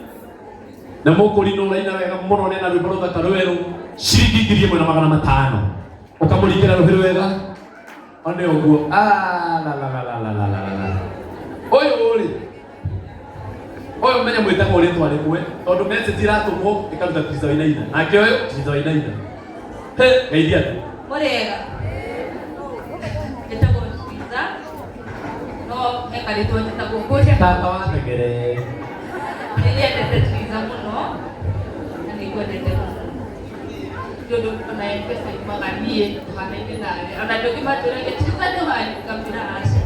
Na mũkũrinũ ũraina wega mũno nĩ na rwĩmbo rũthaka rwerũ. Ciringi 1,500. Ũkamũringĩra rũhĩ rwega. One ũguo. Ah, la la la la la la la la. Ũyũ rĩ, ũyũ menya mwĩtagwo rĩtwa rĩmwe tondũ message iratũmwo ĩkaruta Triza Wainaina. Nake ũyũ Triza Wainaina. He, geithia tu. Mũrĩega. Njĩtagwo Triza. No he karĩtwa njĩtagwo kũrĩa. Tata wa thegere. Nĩ nyendete Triza mũno na nĩ ngwendete mũno. Nĩ ũndũ ona M-Pesa yumaga niĩ tũhanaine nawe. Ona andũ angĩ manjũragia Triza ndũhana ngamwĩra aca.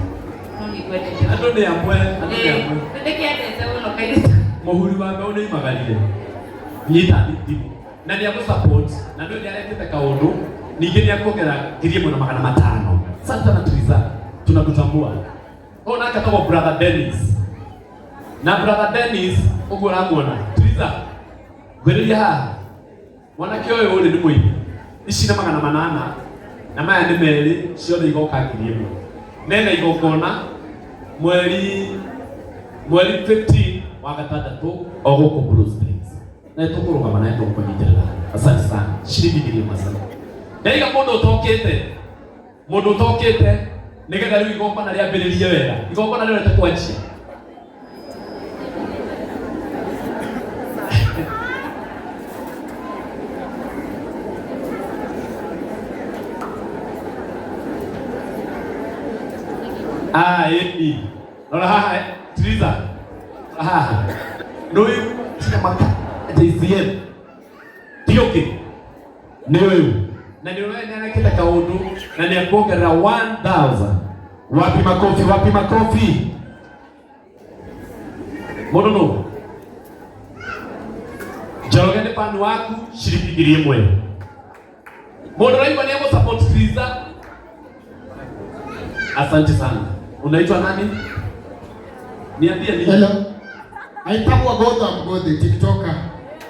No nĩ ngwendete mũno. Andũ nĩ amwe, andũ nĩ amwe. Nĩ ndĩkĩendete mũno kairĩtu. Mũhuri wa mbeũ nĩ imagarire. Nyita thimũ. Na nĩ agũ-support, na nĩ arekĩte kaũndũ, ningĩ nĩ akuongerera 1,500. Asante sana Triza, tunakutambua. Ũyũ nake etagwo Brother Dennis. Na Brother Dennis, ũguo ũramuona. Triza, ngwĩrĩria haha. Mwanake ũyũ rĩ nĩ mũini. Ici nĩ 800, na maya nĩ 2, ciothe igoka 1,000. Nena igongona mweri 15 wa gatandatũ o gũkũ Blue Springs. Na tũkũrũgama na tũkũnyitĩrĩra. Asante sana. Ciringi 1,000 sana. Ndaiga mũndũ ũtokĩte. Mũndũ ũtokĩte nĩgetha rĩu igongona rĩambĩrĩrie wega. Igongona rĩrorete kwanjia. Ah, ĩni. Rora haha, Triza. Rora haha. Nũĩ kĩama JCM. Ti ũngĩ. Nĩ ũyũ. Na nĩ ũrĩa nĩarekĩte kaũndũ na nĩ akuongerera 1,000. Wapi makofi, wapi makofi? Mũndũ nũ? Njoroge nĩ fan waku ciringi 1,000. Mũndũ ũraigua nĩ egũ-support Triza. Asante sana. Unaitwa nani? Niambie nini? Hello. Naitwa Godha Mgodhi, TikToker.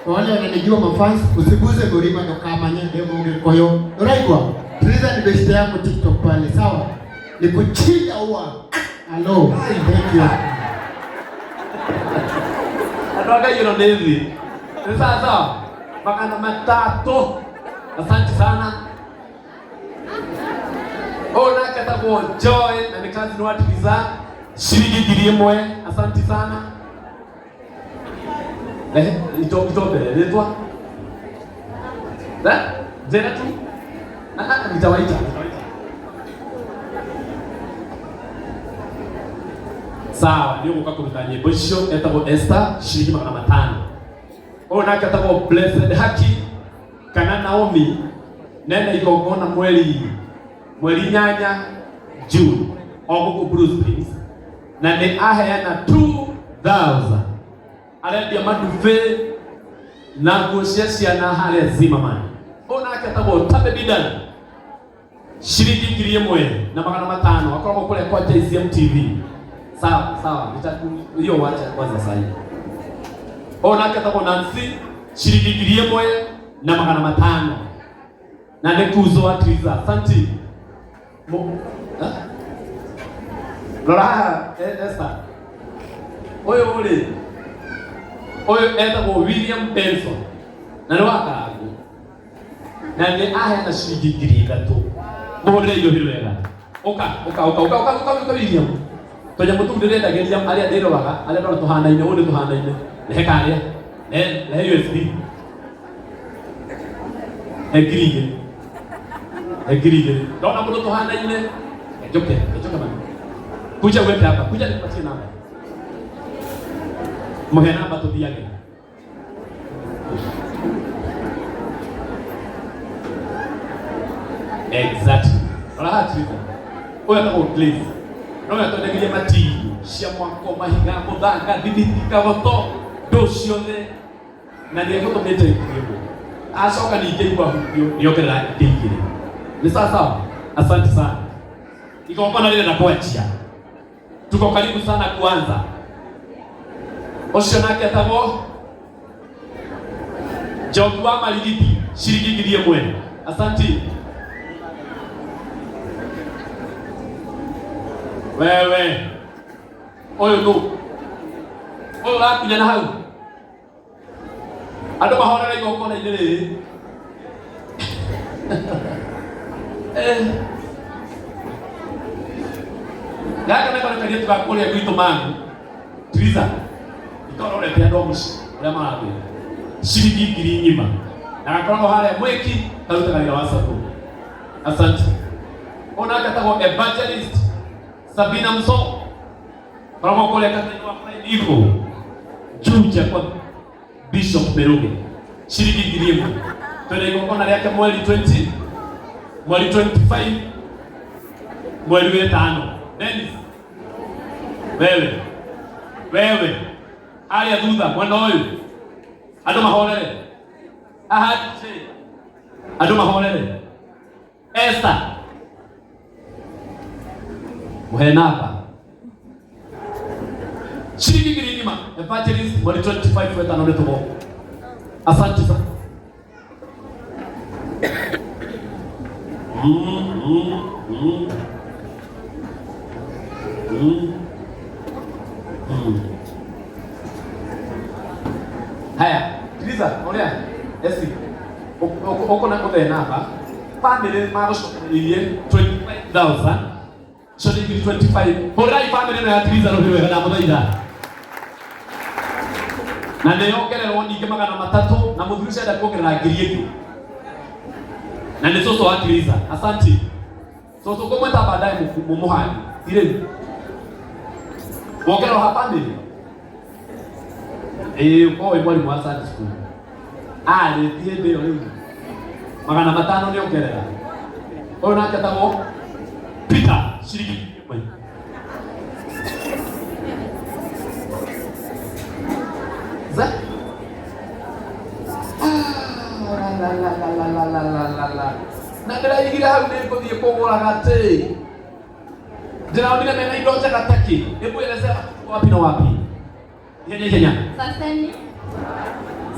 Kwa wale wananijua mafans, usiguze Gorima ndo kama demo Ungekuyo. Uraigwa? Triza ni best yangu TikTok pale, sawa? Nikuchinja huwa. Hello, thank you. Andũ a Ngai ĩno nĩ thĩ. Nĩ sawa sawa. 300. Asante sana. Ũyũ nake etagwo Joy na nĩ cousin wa Triza, ciringi 1000. Asante sana. Rehe ito ito mbere rĩtwa. Eh? Njĩra tu. Ah ah, nitawaita. Sawa, nĩ ũgũka kũruta nyĩmbo icio etagwo Esther ciringi 500. Ũyũ nake etagwo Blessed Haki kana Naomi nene igongona mweri 8 June o gũkũ Blue Springs na nĩ aheana 2000 arendia madube na nguo cia ciana harĩa Zimmerman. Ũyũ nake etagwo Tabe Bidan ciringi 1500 akoragwo kũrĩa kwa JCM TV. Sawa sawa, hiyo wacha kwanza sahi. Ũyũ nake etagwo Nancy ciringi 1500 na nĩ kuzo wa Triza. Asante. Rora haha Esther. Ũyũ rĩ, ũyũ etagwo William Benson na nĩ wa Karangũ na nĩ aheana ciringi 3000. Mũhũrĩre irio wega. Ũka ũka ũka ũka ũka ũka ũka William. Tũnyamũ tũu ndĩrendagĩria arĩa ndĩroraga arĩa ndona tũhanaine, ũũ nĩ tũhanaine. Rehe karĩa. Rehe USB. He 2000. He 2000. Ndona mũndũ tũhanaine. Njoke, njoke mami. Kuja uweke hapa. Kuja nikupatie namba. Muhe namba tuthiage. Exactly. Rora haha Triza. Ũyũ etagwo Glaze. No yatwendagiria matingu cia mwako, mahiga, mũthanga, thimiti, kagoto, ndũ ciothe na nĩ egũtũmĩte 1000. Acoka ningĩ igua hutio nĩongerera ingĩ 2. Nĩ sawa sawa? Asante sana. Igongona rĩrenda kwanjia. Tuko karibu sana kuanza. Ũcio nake etagwo Njogu wa Marigiti ciringi 1000. Asante. Wewe ũyũ nũ? Ũyũ ũrakinya na hau andũ mahorere igongona-inĩ rĩrĩ. Gaka nako nĩ kairĩtu ga kũrĩa gwitũ Mang'u. Triza ikororete andũ a mũciĩ ũrĩa marathiĩ ciringi 10,000 na gakoragwo harĩa mwĩki karutaga wĩra wa sacco. Asante. Ũyũ nake etagwo Evangelist Sabina Mso koragwo kũrĩa kanitha wa Prime Eagle Juja kwa Bishop Meruge ciringi 1000. Twende igongona rĩake mweri 20 mweri 25 mweri wa 5. Dennis wewe wewe harĩa thutha mwena ũyũ andũ mahorere haha andũ mahorere. Esther muhe namba ciringi 10,000. Evangelist mweri 25 wa 5 nĩ tũgoka. Asante sana. Haya, Triza, ũrĩa Esi ũkũna kũthee namba family magũcokanĩrĩirie 25,000 ciringi 25. Hũrĩrai family ĩno ya Triza rũhĩ wega ndamũthaitha. Na nĩ yongererwo ningĩ 300 na mũthuri ũcio enda kuongerera 1000 ĩngĩ. Na nĩ cũcũ wa Triza. Asante. Cũcũ ngũmwĩta baadaye mũmũhani. Ti rĩu. Wongererwo ha family. Ĩĩ ũkorwo wĩ mwarimũ wa Sunday school. Arĩ ti hĩndĩ ĩyo rĩu. 500 nĩ ongerera. Ũyũ nake etagwo Peter ciringi 1000. Za? La la la la la la la la la. Na ndĩraigire hau nĩ ngũthiĩ kũgũra gatĩ. Ndĩraonire mena indo njega takĩ. Hebu elezea wapi na wapi. Ihenya ihenya. Saseni.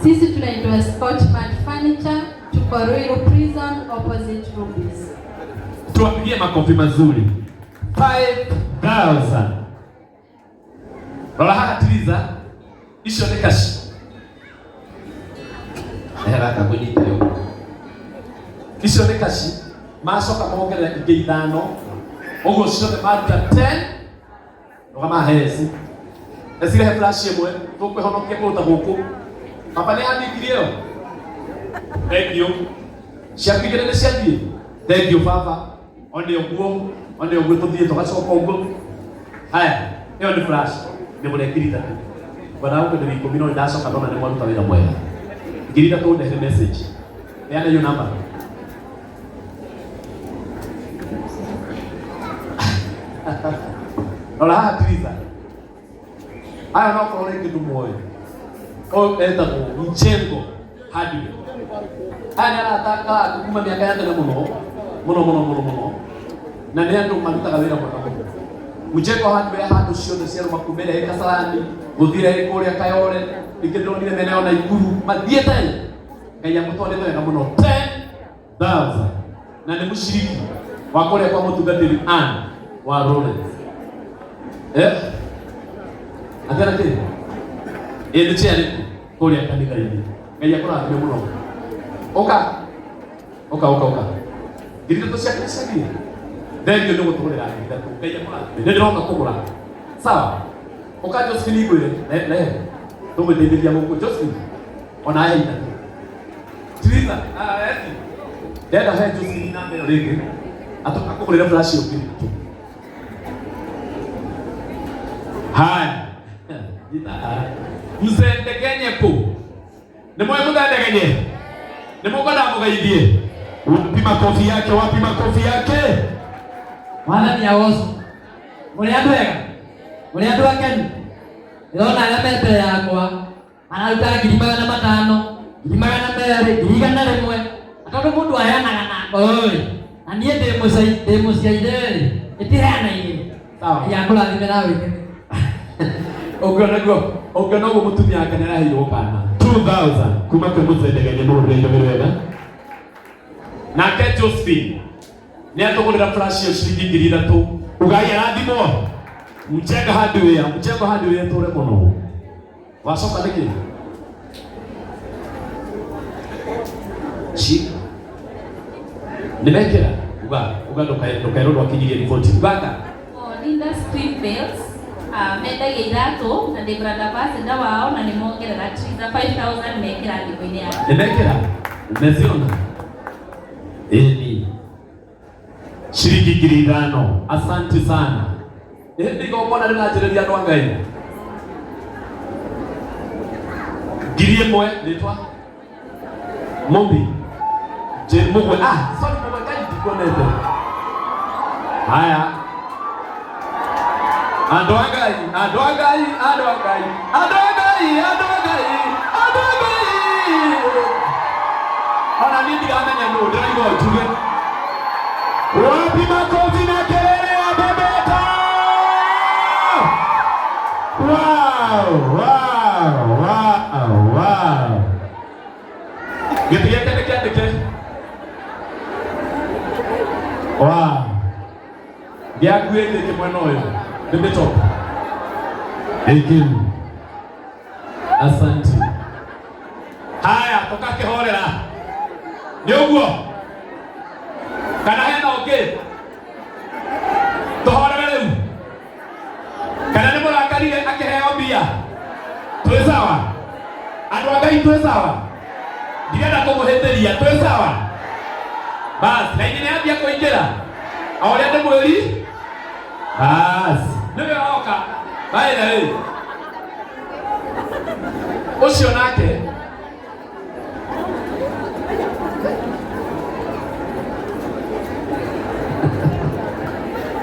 Sisi tunaitwa Scotchman Furniture, tuko Ruiru Prison opposite Rubis. Tuwapigie makofi mazuri. 5000. Rora haha Triza, icio nĩ kaci. Rehe gaka ngũnyite ũguo. Icio nĩ kaci, macoka mongerera ingĩ ithano, ũguo ciothe maruta 10. Rũgama heci. Ecirehe flash ĩmwe, tũkwĩhonokia kũruta gũkũ. Baba nĩ andingirie ĩyo. Thank you. Ciaku igĩrĩ nĩ ciathiĩ. Thank you baba. One ũguo, one ũguo tũthiĩ tũgacoka ũguo. Haya, ĩyo nĩ flash. Nĩ mũre 3000. Bwana gũkwenderia 10 no ndacoka ndona nĩ mwaruta wĩra mwega. 3000 ndehere message. Heana hiyo namba. Rora haha Triza. Aya no korwo rĩngĩ ndũmoĩ. Ũyũ etagwo Mchengo Hardware. Aya nĩ arata aku kuma mĩaka ya tene mũno mũno mũno mũno mũno na nĩ andũ marutaga wĩra mwega mũno. Mchengo Hardware handũ ciothe ciarũma kuma ĩrĩa ĩ Kasarani gũthiĩ ĩrĩa ĩ kũrĩa Kayole ingĩ ndĩronire mena yo Naikuru mathiĩte Ngai amũtwarĩte wega mũno 10,000 na nĩ mũciriki wa kũrĩa kwa mũtungatĩri Ann wa Lawrence. Eh? Atĩ na kĩ? Ĩ nĩ chair kũrĩa kanitha-inĩ. Ngai akũrathime mũno. Ũka. Ũka ũka ũka. 3000 ciake nĩ ciathiĩ. Thengiũ nĩ gũtũgũrĩra 3000. Ngai akũrathime. Nĩ ndĩroka kũgũra. Sawa? Ũka Josephine ngwĩre. Le. Tũgũteithĩria gũkũ Josephine. Ona he ithatũ. Tiriza, ah, eti. Ndenda he Josephine namba ĩyo rĩngĩ. Akũgũrĩre flash ĩyo 3000. Haya. Msendegenye ku. Nĩ mũĩ mũthendegenye? Nĩ mũkwenda mũgeithie? Wapi makofi yake? Wapi makofi yake? Mwathani agocwo. Mũrĩ andũ ega? Mũrĩ andũ akenu? Ndĩrona arĩa me mbere yakwa araruta 500,000, 200,000, 100,000. Na tondũ mũndũ aheanaga na ngoro-rĩ, na niĩ ndĩ mũciaire-rĩ, ĩtiheanaine. Sawa. Ngai akũrathime na wĩke. Ũngĩona guo, ũngĩona ũguo mũtumia wake nĩ araheirwo kana 2000 kuma kwĩ mũthendegenye mũhũrĩre indo wega. Nake Josephine nĩ atũgũrĩra flash ĩyo ciringi 3000. Ugai arathimwo. Mchenga hardware, mchengo hardware tũre mũno. Wacoka nĩkĩ? Ci. Nĩmekĩra? Uga, uga ndũkaerwo ndwakinyirie riboti. Uganda. Linda Street Bales mendagia iratũ na ndĩ brand ambassador wao na nĩ mongerera Triza 5000 mekĩra thimũ-inĩ yake. Nĩmekĩra? Umeziona? Ĩni. Ciringi 5000. Asante sana. Ĩndĩ igongona rĩranjĩrĩria andũ a Ngai. 1000 rĩtwa Mumbi. Je, Mugwe. Ah, sorry Mugwe Ngai ndikuonete. Haya. Andũ a Ngai, andũ a Ngai, andũ a Ngai, andũ a Ngai, andũ a Ngai, andũ a Ngai. Ona niĩ ndiramenya nũ ndĩraigua njuge. Wapi makofi na kelele ya Bebeta? Wow, wow, wow, wow. Gĩtĩ gĩake nĩ kĩandĩke. Wow. Gĩakuĩte kĩ mwena ũyũ. Baby top. Thank you. Asante. Haya, tũkakĩhorera. Nĩ ũguo? Kana hena ũngĩ? Tũhorere rĩu. Kana nĩ mũrakarire akĩheo mbia? Twĩ sawa? Andũ a Ngai twĩ sawa? Ndirenda kũmũhĩtĩria, twĩ sawa? Bas, na inyuĩ nĩ ambia kũingĩra. O ũrĩa ndĩmwĩri? Bas, nĩwe oka. By the way, ũcio nake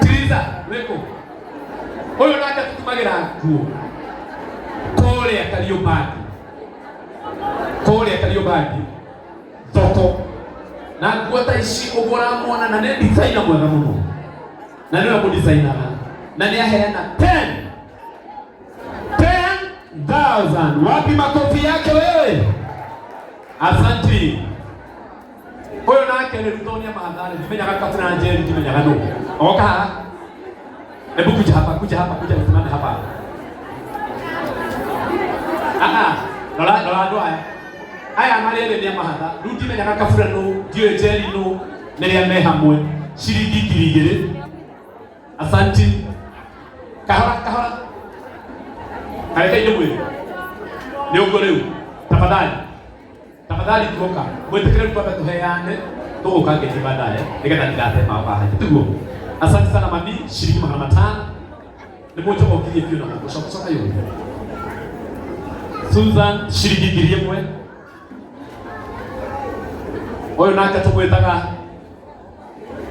Tiriza, wĩkũ? Ũyũ nake tũtumagĩra nguo kũrĩa Kariũmbangi, kũrĩa Kariũmbangi thoko, na nguo ta ici ũguo ũramuona, na nĩ designer mwega mũno, na nĩwe mũdesignaga, na nĩ aheana 10,000. Wapi makofi yake wewe? Asanti. Ũyũ nake nĩ Ruthonia Mathare, ndimenyaga Kabura Njeri, ndimenyaga nũ. Oka haha. Hebu kuja hapa, kuja hapa, kuja usimame hapa. Ah, rora rora andũ aya. Aya marĩ erĩ nĩ a mahatha. Rĩu ndimenyaga kabura nũ, ndiũĩ Njeri nũ, nĩrĩa me hamwe. Ciringi 2000. Asanti. Kahora kahora. Kareke ndĩmwĩre. Nĩ ũguo rĩu. Tafadhali. Tafadhali tuoka. Mwĩtĩkĩre rĩu twambe tũheane tũgũka ngeithi baadaye nĩgetha ndigate mao haha. Tiguo. Asante sana mami, shilingi 500. Nĩ mũnjogokirie biũ na gũkũ. Coka coka yũĩ. Susan shilingi 1000. Ũyũ nake tũmwĩtaga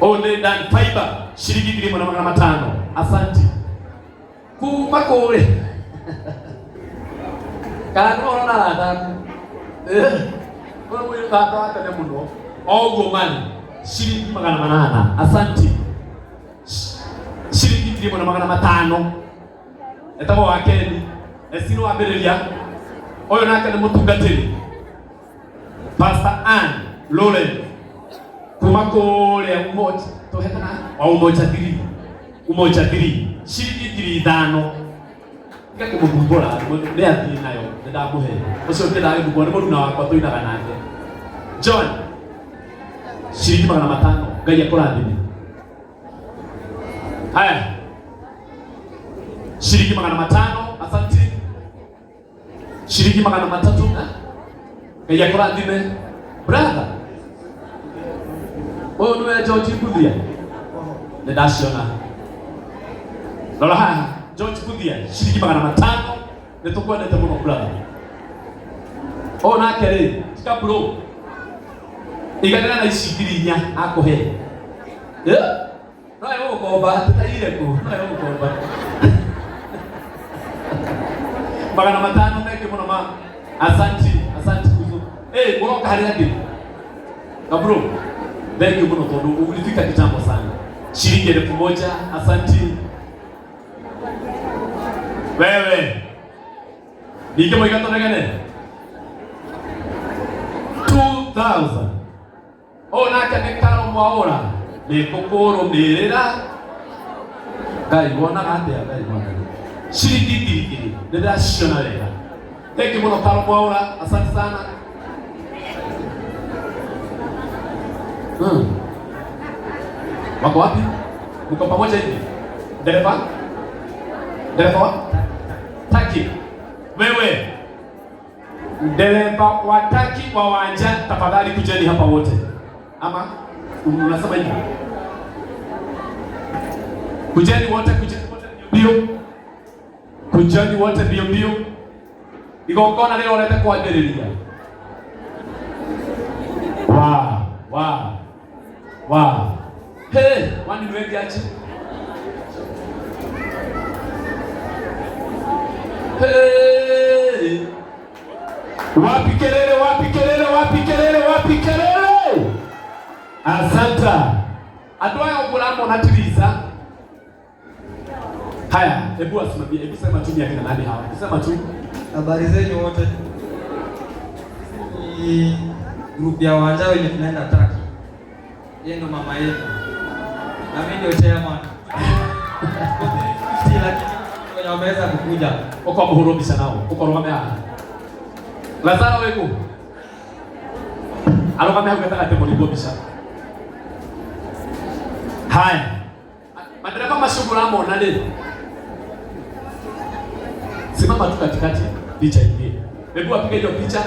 ũyũ nĩ Dan Fiber shilingi 1500. Asanti. Kuma kũrĩ kana nĩ ũrona arata aku ũyũ mũirũ tata wa tene mũno o ũguo marĩ shilingi 800. Asanti. Shilingi 1500. Etagwo wa Keni Esino wambĩrĩria ũyũ nake nĩ mũtungatĩri Pastor Ann Lawrence kuma kũrĩa Umoja tũhetana wa Umoja 3 Umoja 3 shilingi 5000. Tiga kũmũthumbũra nĩ athiĩ nayo nĩ ndamũhe ũcio ndĩraga gĩthumbũra nĩ mũruna wakwa tũinaga nake John shilingi 500. Ngai akũrathime. Haya shilingi 500. Asante. Shilingi 300. Ngai akũrathime brother. Ũyũ nĩwe George Mbuthia nĩ ndaciona. Rora haha George Mbuthia shilingi 500. Nĩ tũkwendete mũno brother. Ũyũ nake rĩ tika bro iganĩra na ici 4000 akũhe. No egũgũkomba tũtaire kũ no egũgũkomba 500 mengĩ mũno ma asanti asanti kuzu. Mũroka harĩa ndĩ Kabro, thank you mũno tondũ ulifika kitambo sana. Shilingi 1000. Asanti. Wewe ningĩ mũiga tũnegene 2000. Ũyũ nake nĩ Karo Mwaũra nĩ ngũkũrũmĩrĩra Ngai wonaga atĩa Ngai mwathani shilingi 2000 nĩ ndĩraciona wega. Thank you mũno Karo Mwaũra, asante sana. Wako wapi? Mko pamoja hivi? Dereva? Dereva wa? Taki. Wewe. Dereva wa taki wa Wanja, tafadhali kujeni hapa wote. Ama unasema hivi? Kujeni wote, kujeni wote mbio. Kujeni wote mbio mbio. Igongona rĩrorete kwambĩrĩria. Wow, wow. Wow. Hey, wani niweke aje? Hey. Wapi kelele, wapi kelele, wapi kelele, wapi kelele? Asante. Andũ aya ũguo ũramona Teresa. Haya, hebu asimamie, hebu sema tu ni akina nani hawa. Sema tu. Habari zenu wote. Ni group ya Wanja wenye tunaenda Turkey. Yeye ndo mama yetu. Na mimi ndio chairman. Lakini wenye wameweza kukuja. Uko muhurubisha nao. Uko rugame haha. Lazaro weko. Arugame hau gatagatĩ mũringwo mbica. Haya. Madereva macio mũramona rĩ. Simama tu katikati picha ingie. Hebu apige hiyo picha.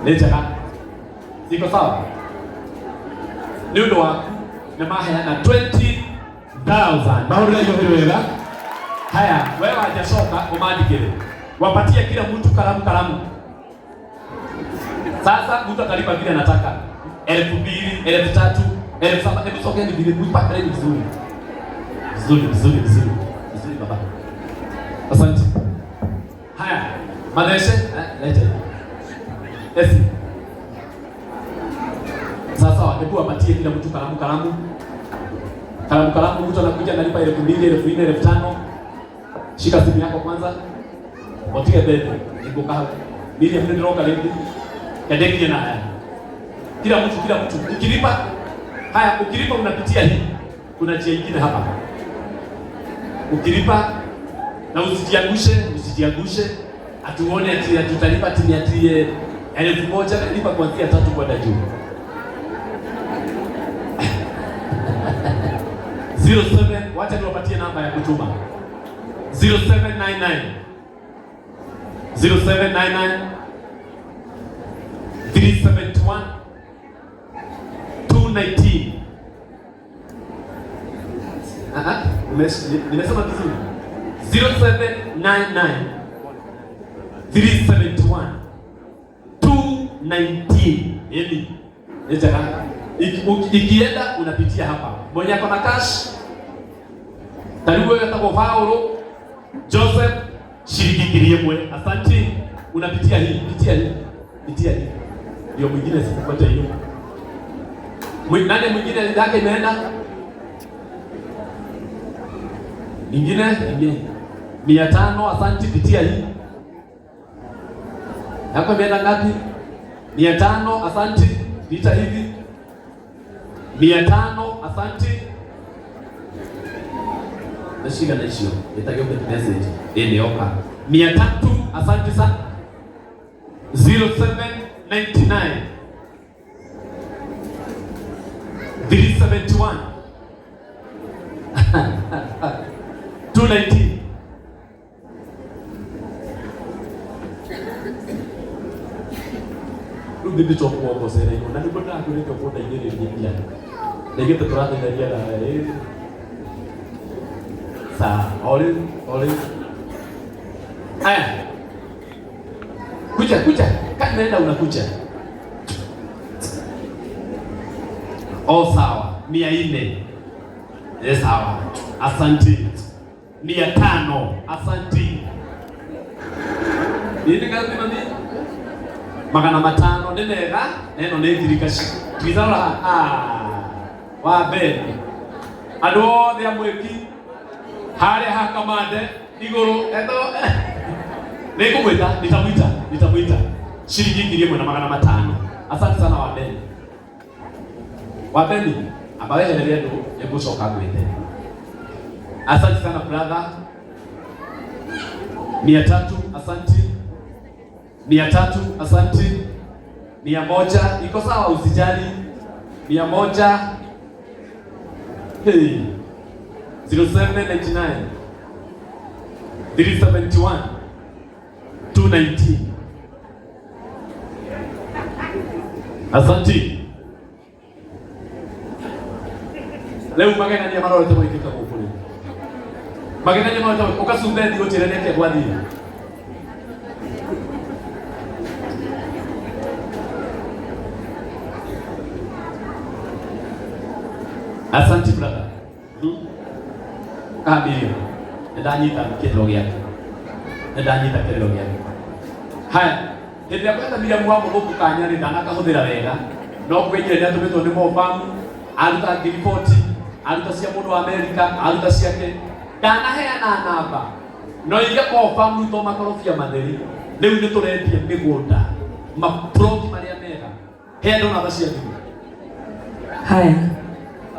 Nĩ njega. Ziko sawa? Nĩ ũndũ waku nĩ maheana 20,000. Mahũrĩra igothi wega. Haya, wewe wajacoka ũmandĩkĩre. Wapatie kila mtu kalamu kalamu. Sasa mtu atalipa vile anataka. 2000, 3000, 7000. Hebu sogeni vile mpaka ile vizuri. Vizuri, vizuri, vizuri. Vizuri baba. Asante. Haya, Madeshe, leta. Esi. Sasa hebu wapatie kila mtu kalamu kalamu. Kalamu kalamu, mtu anakuja analipa 2000, 4000, 5000. Shika simu yako kwanza. Otige bebe, niko kahawa. Miriam nĩ ndĩroka rĩngĩ. Endekie na haya. Kila mtu, kila mtu. Ukilipa haya, ukilipa unapitia hii. Kuna njia ingine hapa. Ukilipa na usijiangushe, usijiangushe. Atuone ati tutalipa ati ati 1000, lipa kuanzia 3 kwenda juu. 07, wacha niwapatie namba ya kutuma. 0799 0799 371 219. Aha, nimesema vizuri. 0799 371 219. Eli, njega. Ikienda unapitia hapa. Mwenye ako na cash, karibu wewe etagwo Paulo Joseph, shilingi 1000. Asante. Unapitia hii, pitia hii, pitia hii. Ndio mwingine sikupata hiyo. Nani mwingine yake imeenda? Nyingine 500, asante, pitia hii. Yako imeenda ngapi? 500, asante, pita hivi. 500, asante. Nashika na hiyo. Nitakiwa message. Nioka. 300, asante sana. 0799 371 219. Rĩu nĩ tũkuongocereirwo na nĩguo ndakwĩrĩte ũkũndeithĩrĩria ira. Ndaigĩte tũrateithania nawe ĩ. Sawa, o rĩu, o rĩu. Aya. Kuja, kuja. Kama naenda unakuja. Oh, sawa. 400. Eh, sawa. Asante. 500. Asante. Nini ngapi mami? 500 nĩ mega na ĩno nĩ thirikaci. Twitharora wa mbere. Andũ othe a mwĩki harĩa ha Kamande igũrũ etho nĩngũmwĩta, nitamwita, nitamwita. Shilingi 1500. Asante sana wa mbere. Wa mbere amba wehererie andũ nĩngũcoka ngwĩte. Asante sana brother. 300, asante. 300, asante. 100, iko sawa, usijali. 100. Hey. 0799 371 219. Asante. Leo magegania marorete gwĩkĩka gũkũ rĩu. Magegania marorete ũgacumbe thiĩ ũnjĩre nĩkĩ gwathiĩ. Asante brother. Kamilio. Nĩndanyita kĩrĩro gĩake. Nĩndanyita kĩrĩro gĩake. Haya, hĩndĩ ĩrĩa kwenda Miriam wa mũthũngũ kanya rĩ ndanakahũthĩra wega. No kwĩnyire nĩatũmĩtwo nĩ Mofamu, aruta ngiri 40, aruta cia mũndũ wa Amerika, aruta ciake. Ndanaheana namba. No iria Mofamu to makorobia matheri. Rĩu nĩtũrendia mĩgũnda, maploti marĩa mega. He andũ namba cia thimũ. Haya.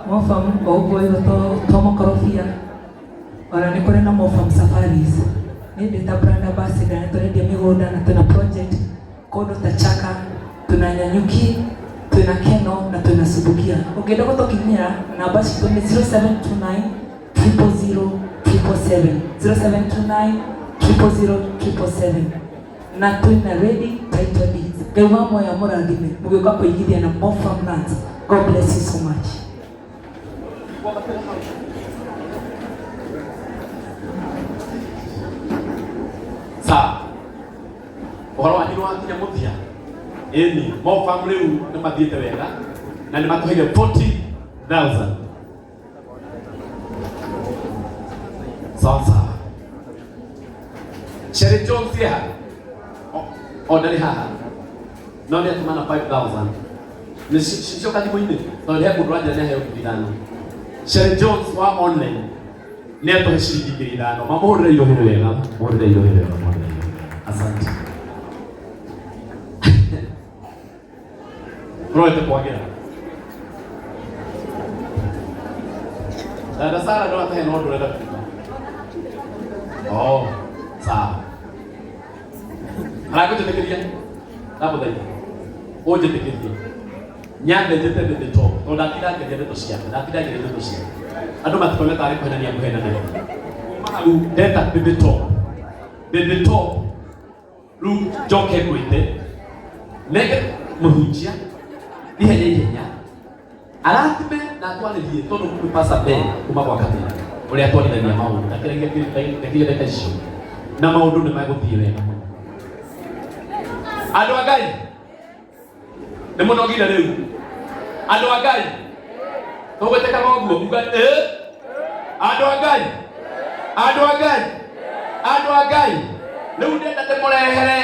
Mofam o ũguo ĩyo to makorobia. Ona nĩ kũrĩ na Mofam Safaris. Niĩ ndĩ ta brand ambassador nĩ tũrendia mĩgũnda na twĩna project kũndũ ta Chaka, twĩna Nanyuki, twĩna Keno na twĩna Subukia. Ũngĩenda gũtũkinyĩra namba citũ nĩ 0729 000 777 0729 000 777 na twĩna ready title deeds. Ngai wa muoyo amũrathime mũgĩũka kũigithia na Mofam Lands. God bless you so much. Sawa. Ũhoro wanyu nĩ wakinya mũthia. Ĩni, Mofam rĩu nĩ mathiĩte wega na nĩ matũheire 40,000. Sawa sawa. Sherry Jones ye haha. O ndarĩ haha. No nĩ atũmana 5,000. Nĩ cicoka thimũ-inĩ tondũ he mũndũ wanjĩra nĩ aheo 5,000. Sherry Jones wa online nĩ atũhe shilingi 5,000. Mamũhũrĩre irohero wega, mũhũrĩre irohero wega, mũhũrĩre irohero wega. Asante. Tũrorete kwagĩra. Dada Sara no atahe no ndũrenda kuga. Oh, sawa. Arakũnjĩtĩkĩria? Ndamũthaitha. Ũnjĩtĩkĩrie. Nyambe njĩte Baby Top tondũ ndatinda ngĩaria ndeto ciake, ndatinda ngĩaria ndeto ciake. Andũ matikone tarĩ kũhenania ngũhenanagia. Kuma hau ndeta Baby Top. Baby Top rĩu njoke ngwĩte nenge mũhunjia ihenya ihenya arathime na atwarĩrie tondũ nĩ Pastor Ben kuma gwa Kamena ũrĩa atwarithagia maũndũ ndakĩragia ndagĩka icio na maũndũ nĩ megũthiĩ wega mũno. Andũ a Ngai nĩ mũnogire rĩu andũ a Ngai tũgwĩtĩkaga ũguo uga ĩ andũ a Ngai andũ a Ngai andũ a Ngai rĩu ndĩrenda ndĩmũrehere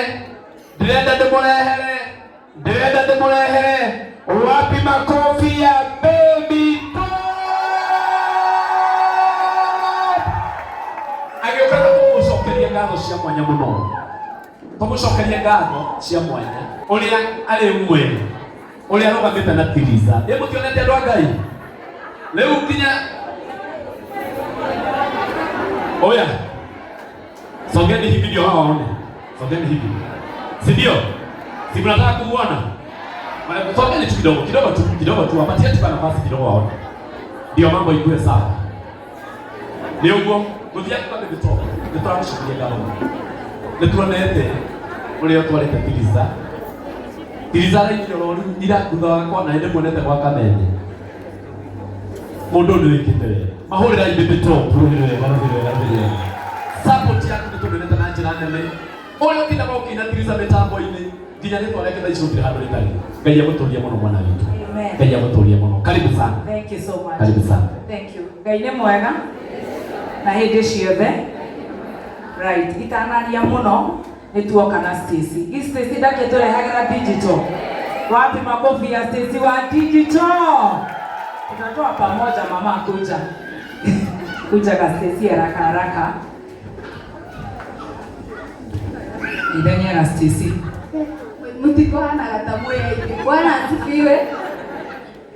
ndĩrenda ndĩmũrehere ndĩrenda ndĩmũrehere wapi makofi ya baby Top agĩũka kũmũcokeria ngatho cia mwanya mũno tũmũcokerie ngatho cia mwanya ũrĩa arĩ ũmwe ũrĩa arũgamĩte na Tiriza ĩ mũtionete andũ a Ngai rĩu nginya oya songeni hivi ndio hawa waone songeni hivi si ndio si mnataka kumuona songeni tu kidogo kidogo tu kidogo tu wapatie tu nafasi kidogo waone ndio mambo ikuwe sawa nĩ ũguo gũthiĩ kwa Baby Top nĩ tũramũcokeria ngatho mũno nĩ tuonete ũrĩa ũtwarĩte Tiriza Tiriza arainire oro rĩu ira thutha wakwa na nĩ muonete gwa Kamene mũndũ ũyũ nĩ wĩkĩte wega mahũrĩrai Baby Top rũhĩ wega rũhĩ wega rũhĩ wega support yaku nĩ tũmĩonete na njĩra nene ũrĩa ũtindaga ũkĩina Tiriza mĩtambo-inĩ nginya rĩtwa rĩake thaa ici gũtirĩ handũ rĩtarĩ Ngai agũtũrie mũno mwana witũ Amen. Ngai agũtũrie mũno karibu sana Thank you so much. karibu sana Thank you. Ngai nĩ mwega na hĩndĩ ciothe. Right, itanaria mũno nĩ tuoka na Stacy. I Stacy ndakĩtũrehagĩra digital. Wapi makofi ya Stacy wa digital? Tutatoa pamoja mama kuja. Kuja ka Stacy haraka haraka. Ithenya na Stacy. Mtikohanaga ta mwĩ aingĩ. Bwana asifiwe.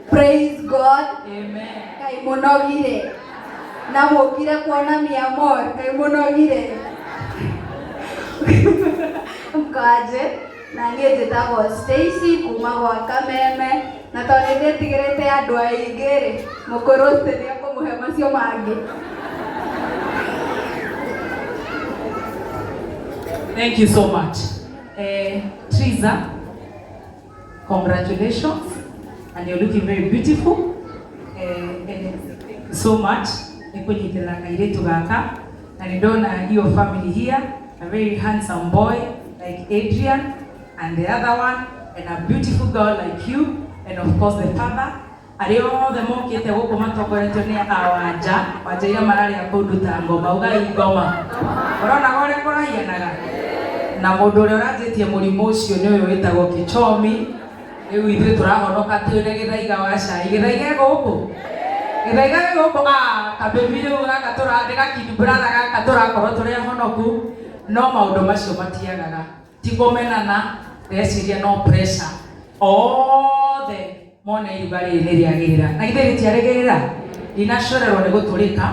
Praise God. Amen. Ngai mũnogire na mũkire kuona mi amor. Ngai mũnogire. Mkaje na niĩ njĩtagwo Stacy kuma gwa Kameme na tondũ nĩ ndĩtigĩrĩte andũ aingĩ rĩ mũkũrũ ũcio nĩ ekũmũhe macio mangĩ. Thank you so much. Triza, congratulations, and you're looking very beautiful. And thank you so much. Nĩ kũnyitĩrĩra kairĩtu gaka na nĩ ndona your family here, a very handsome boy like Adrian and the other one, and a beautiful girl like you, and of course the father. Arĩa othe mokĩte gũkũ matongoretio nĩ awanja wanja iria mararĩa kũndũ ta ngoma ugai ngoma ũronaga ũrĩa kũrahianaga na mũndũ ũrĩa ũranjĩtie mũrimũ ũcio nĩ ũyũ wĩtagwo kĩchomi rĩu ithuĩ tũrahonoka twĩna gĩthaiga wa cai gĩthaiga e gũkũ gĩthaiga gĩ gũkũ ah kabĩbi rĩu gaka tũra nĩ gakindi brother gaka tũrakorwo tũrĩ ahonoku no maũndũ macio matiagaga ti kũmenana ndeciria no pressure othe mone iruga rĩrĩ nĩ rĩagĩrĩra na githĩ rĩtiarĩgĩrĩra ndinacorerwo nĩ gũtũrĩka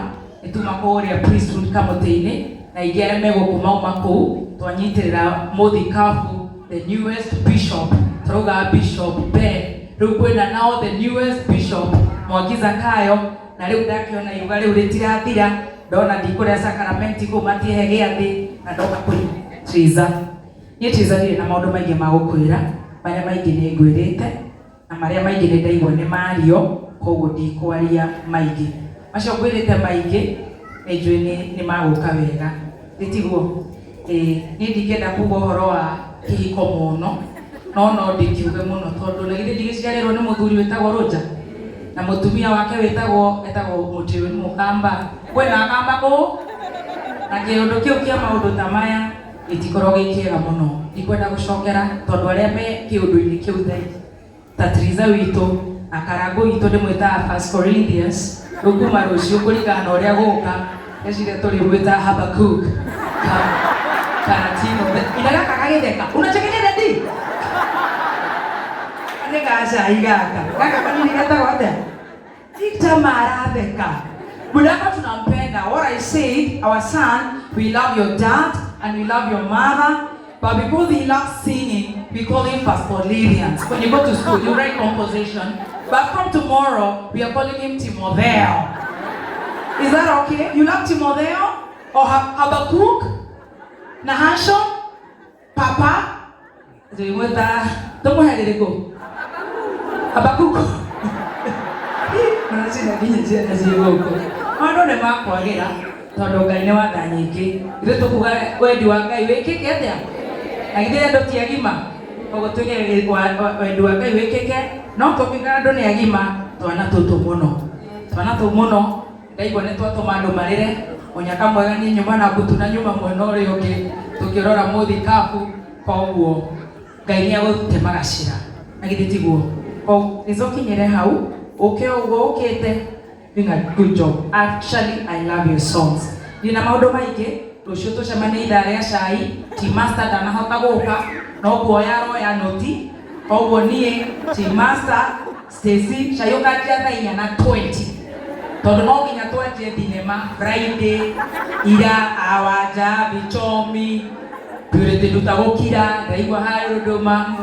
nĩ tuma kũrĩa priesthood kamũtĩ-inĩ na ingĩ arĩa megũkũ mauma kũu twanyitĩrĩra mũthikabu the newest bishop tũrauga bishop Ben rĩu kwĩna nao the newest bishop Mwangi Zakayo na rĩu ndakĩona iruga rĩu rĩtirathira ndona ndikũrĩa sacramenti kũu matihe gĩathĩ na ndoka kũnyita Triza niĩ Triza ndirĩ na maũndũ maingĩ ma gũkwĩra marĩa maingĩ nĩ ngwĩrĩte na marĩa maingĩ nĩ ndaigua nĩ mario koguo ndikwaria maingĩ macio ngwĩrĩte maingĩ nĩ njũĩ nĩ magũka wega nĩ tiguo ĩĩ niĩ ndingĩenda kuga ũhoro wa kĩhiko mũno no no ndĩkiuge mũno tondũ na githĩ ndigĩciarĩrwo nĩ mũthuri wĩtagwo Roger na mũtumia wake wĩtagwo etagwo Mũtĩũ nĩ Mũkamba kwĩna Akamba kũu na kĩũndũ kĩu kĩa maũndũ ta maya gĩtikorwo gĩ kĩega mũno ndikwenda gũcokera tondũ arĩa me kĩũndũ-inĩ kĩu thaa ici ta Triza witũ na Karangũ witũ ndĩmwĩtaga First Corinthians rĩu kuma rũciũ kũringana na ũrĩa gũka ndeciria tũrĩmwĩtaga Habakkuk kana Timothy ina gaka gagĩtheka unachekelea dadi nĩ ga gacai gaka gaka kanini getagwo atia? Victor Maratheka. Budaka tunampenda. What I said, our son, we love your dad and we love your mother, but because he loves singing, we call him Pastor Lilians. When you go to school, you write composition. But from tomorrow, we are calling him Timotheo. Is that okay? You love Timotheo? Or Habakkuk? Nahashon? Papa? Tuimweta, tumuhe rĩrĩkũ? Habakkuk. Ona nginya ciana ciĩ gũkũ. Maũndũ nĩ makwagĩra tondũ Ngai nĩ wa tha nyingĩ. Ithuĩ tũkuga wendi wa Ngai wĩkĩke atĩa? Na githĩ andũ ti agima? Koguo tuge wendi wa Ngai wĩkĩke, no tũkiuga andũ nĩ agima, twana tũtũ mũno. Twana tũu mũno, ndaigua nĩ twatũma andũ marĩre. Mũnyaka mwega niĩ nyuma na mbutu na nyuma mwena ũrĩa ũngĩ tũkĩrora mũthikabu, koguo Ngai nĩ agũtema gacĩra. Na githĩ tiguo? Koguo nĩtũkinyĩre hau, ũke ũguo ũkĩte, doing a good job. Actually, I love your songs. Ndina maũndũ maingĩ, rũciũ tũcemanie ithaa rĩa cai, Team Master ndanahota gũka, no kuoya aroya noti, koguo niĩ, Team Master, Stacy, cai ũkanjia thaa inya na 20. Tondũ no nginya twanjie thinema Friday, ira, Awanja, Bichomi, Purity Nduta gũkira, ndaigua harĩa Dodoma,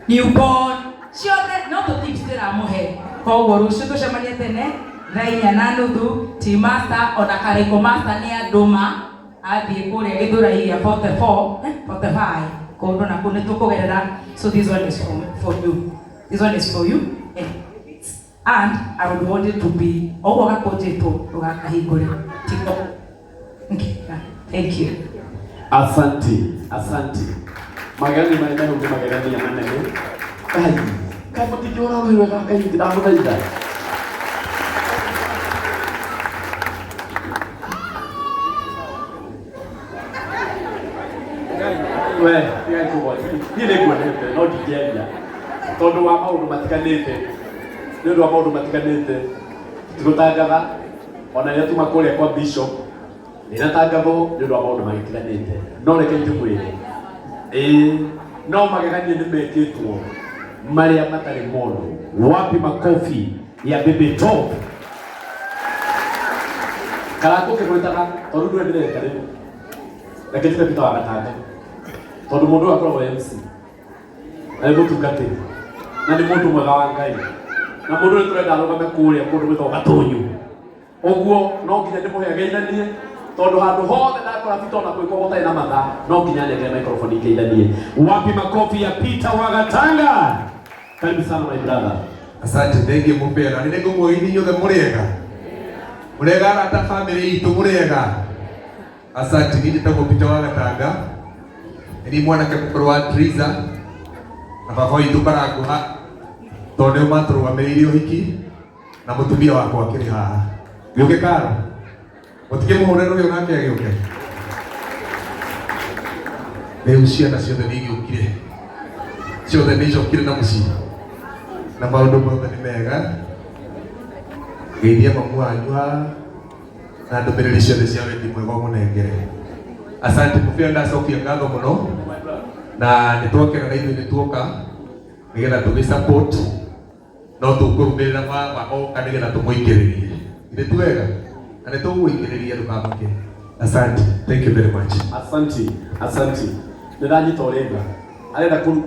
Newborn, ciothe no tũ tips ndĩramũhe. Koguo rũciũ tũcemanie tene thaa inya na nuthu, Team Master ona Karĩkũ Master nĩ andũma athiĩ kũrĩa Gĩthũrai gĩa 44, 45 kũndũ na kũu nĩ tũkũgerera. So this one is for you. This one is for you. And I would want it to be ũguo gakũnjĩtwo ndũgakahingũre. Tiko. Okay. Thank you. Asante, asante. Magegania marĩa meho nĩ magegania manene. Ngai, kaĩ mũtingĩhũra rũhĩ wega Ngai ndamũthaitha. We, tigai kũgwati. Niĩ nĩ nguonete no ndingĩaria tondũ wa maũndũ matiganĩte. Nĩ ũndũ wa maũndũ matiganĩte. Tigũtangatha ona rĩrĩa tuma kũrĩa kwa bishop ndĩratangathwo nĩ ũndũ wa maũndũ magĩtiganĩte. No reke ndĩmwĩre. Ĩĩ, no magegania nĩ mekĩtwo marĩa matarĩ monwo. Wapi makofi ya Baby Top? Karangũ kĩgwĩtaga tondũ ndũrĩ ndĩreka rĩu. Reke njuge Peter wa Gatanga. Tondũ mũndũ ũyũ akoragwo MC. Na nĩ mũtungatĩri. Na nĩ mũndũ mwega wa Ngai. Na mũndũ ũyũ tũrenda arũgame kũrĩa kũndũ gwĩtagwo Gatũnyũ. Ũguo no nginya ndĩmũhe ageithanie tondũ handũ hothe ndakora Peter ona kwĩkwo gũtarĩ na mathaa no nginya anengere microphone ngeithanie. Wapi makofi ya Peter wa Gatanga? Karibu sana my brother. Asante, thank you mupera. Nĩ ngũmũgeithia inyuothe mũrĩega. Mũrĩega arata family itũ mũrĩega. Asante, niĩ njĩtagwo Peter wa Gatanga. Nĩ niĩ mwanake mũkũrũ wa Triza na baba witũ Karangũha tondũ nĩo matũrũgamĩrĩire ũhiki na mũtumia wakwa akĩrĩ haha. Gĩũke Karo. Mũtikĩmũhũre rũhĩ onake agĩũke. Rĩu ciana ciothe nĩ igĩũkire. Ciothe nĩ icokire na mũciĩ. Na maũndũ mothe nĩ mega. Geithia mamu wanyu haha na ndũmĩrĩri ciothe cia wendi mwega ũmũnengere. Asante mũbĩa, ndacokia ngatho mũno na nĩ twakena na ithuĩ nĩ tuoka nĩgetha tũgĩ support no tũkũrũmĩrĩra baba oka nĩgetha tũmũikĩrĩrie. Githĩ ti wega? Na nĩ tũgũikĩrĩria ndũkamake. Asante, thank you very much. Asante, asante. Nĩ ndanyita ũrĩa arenda kũ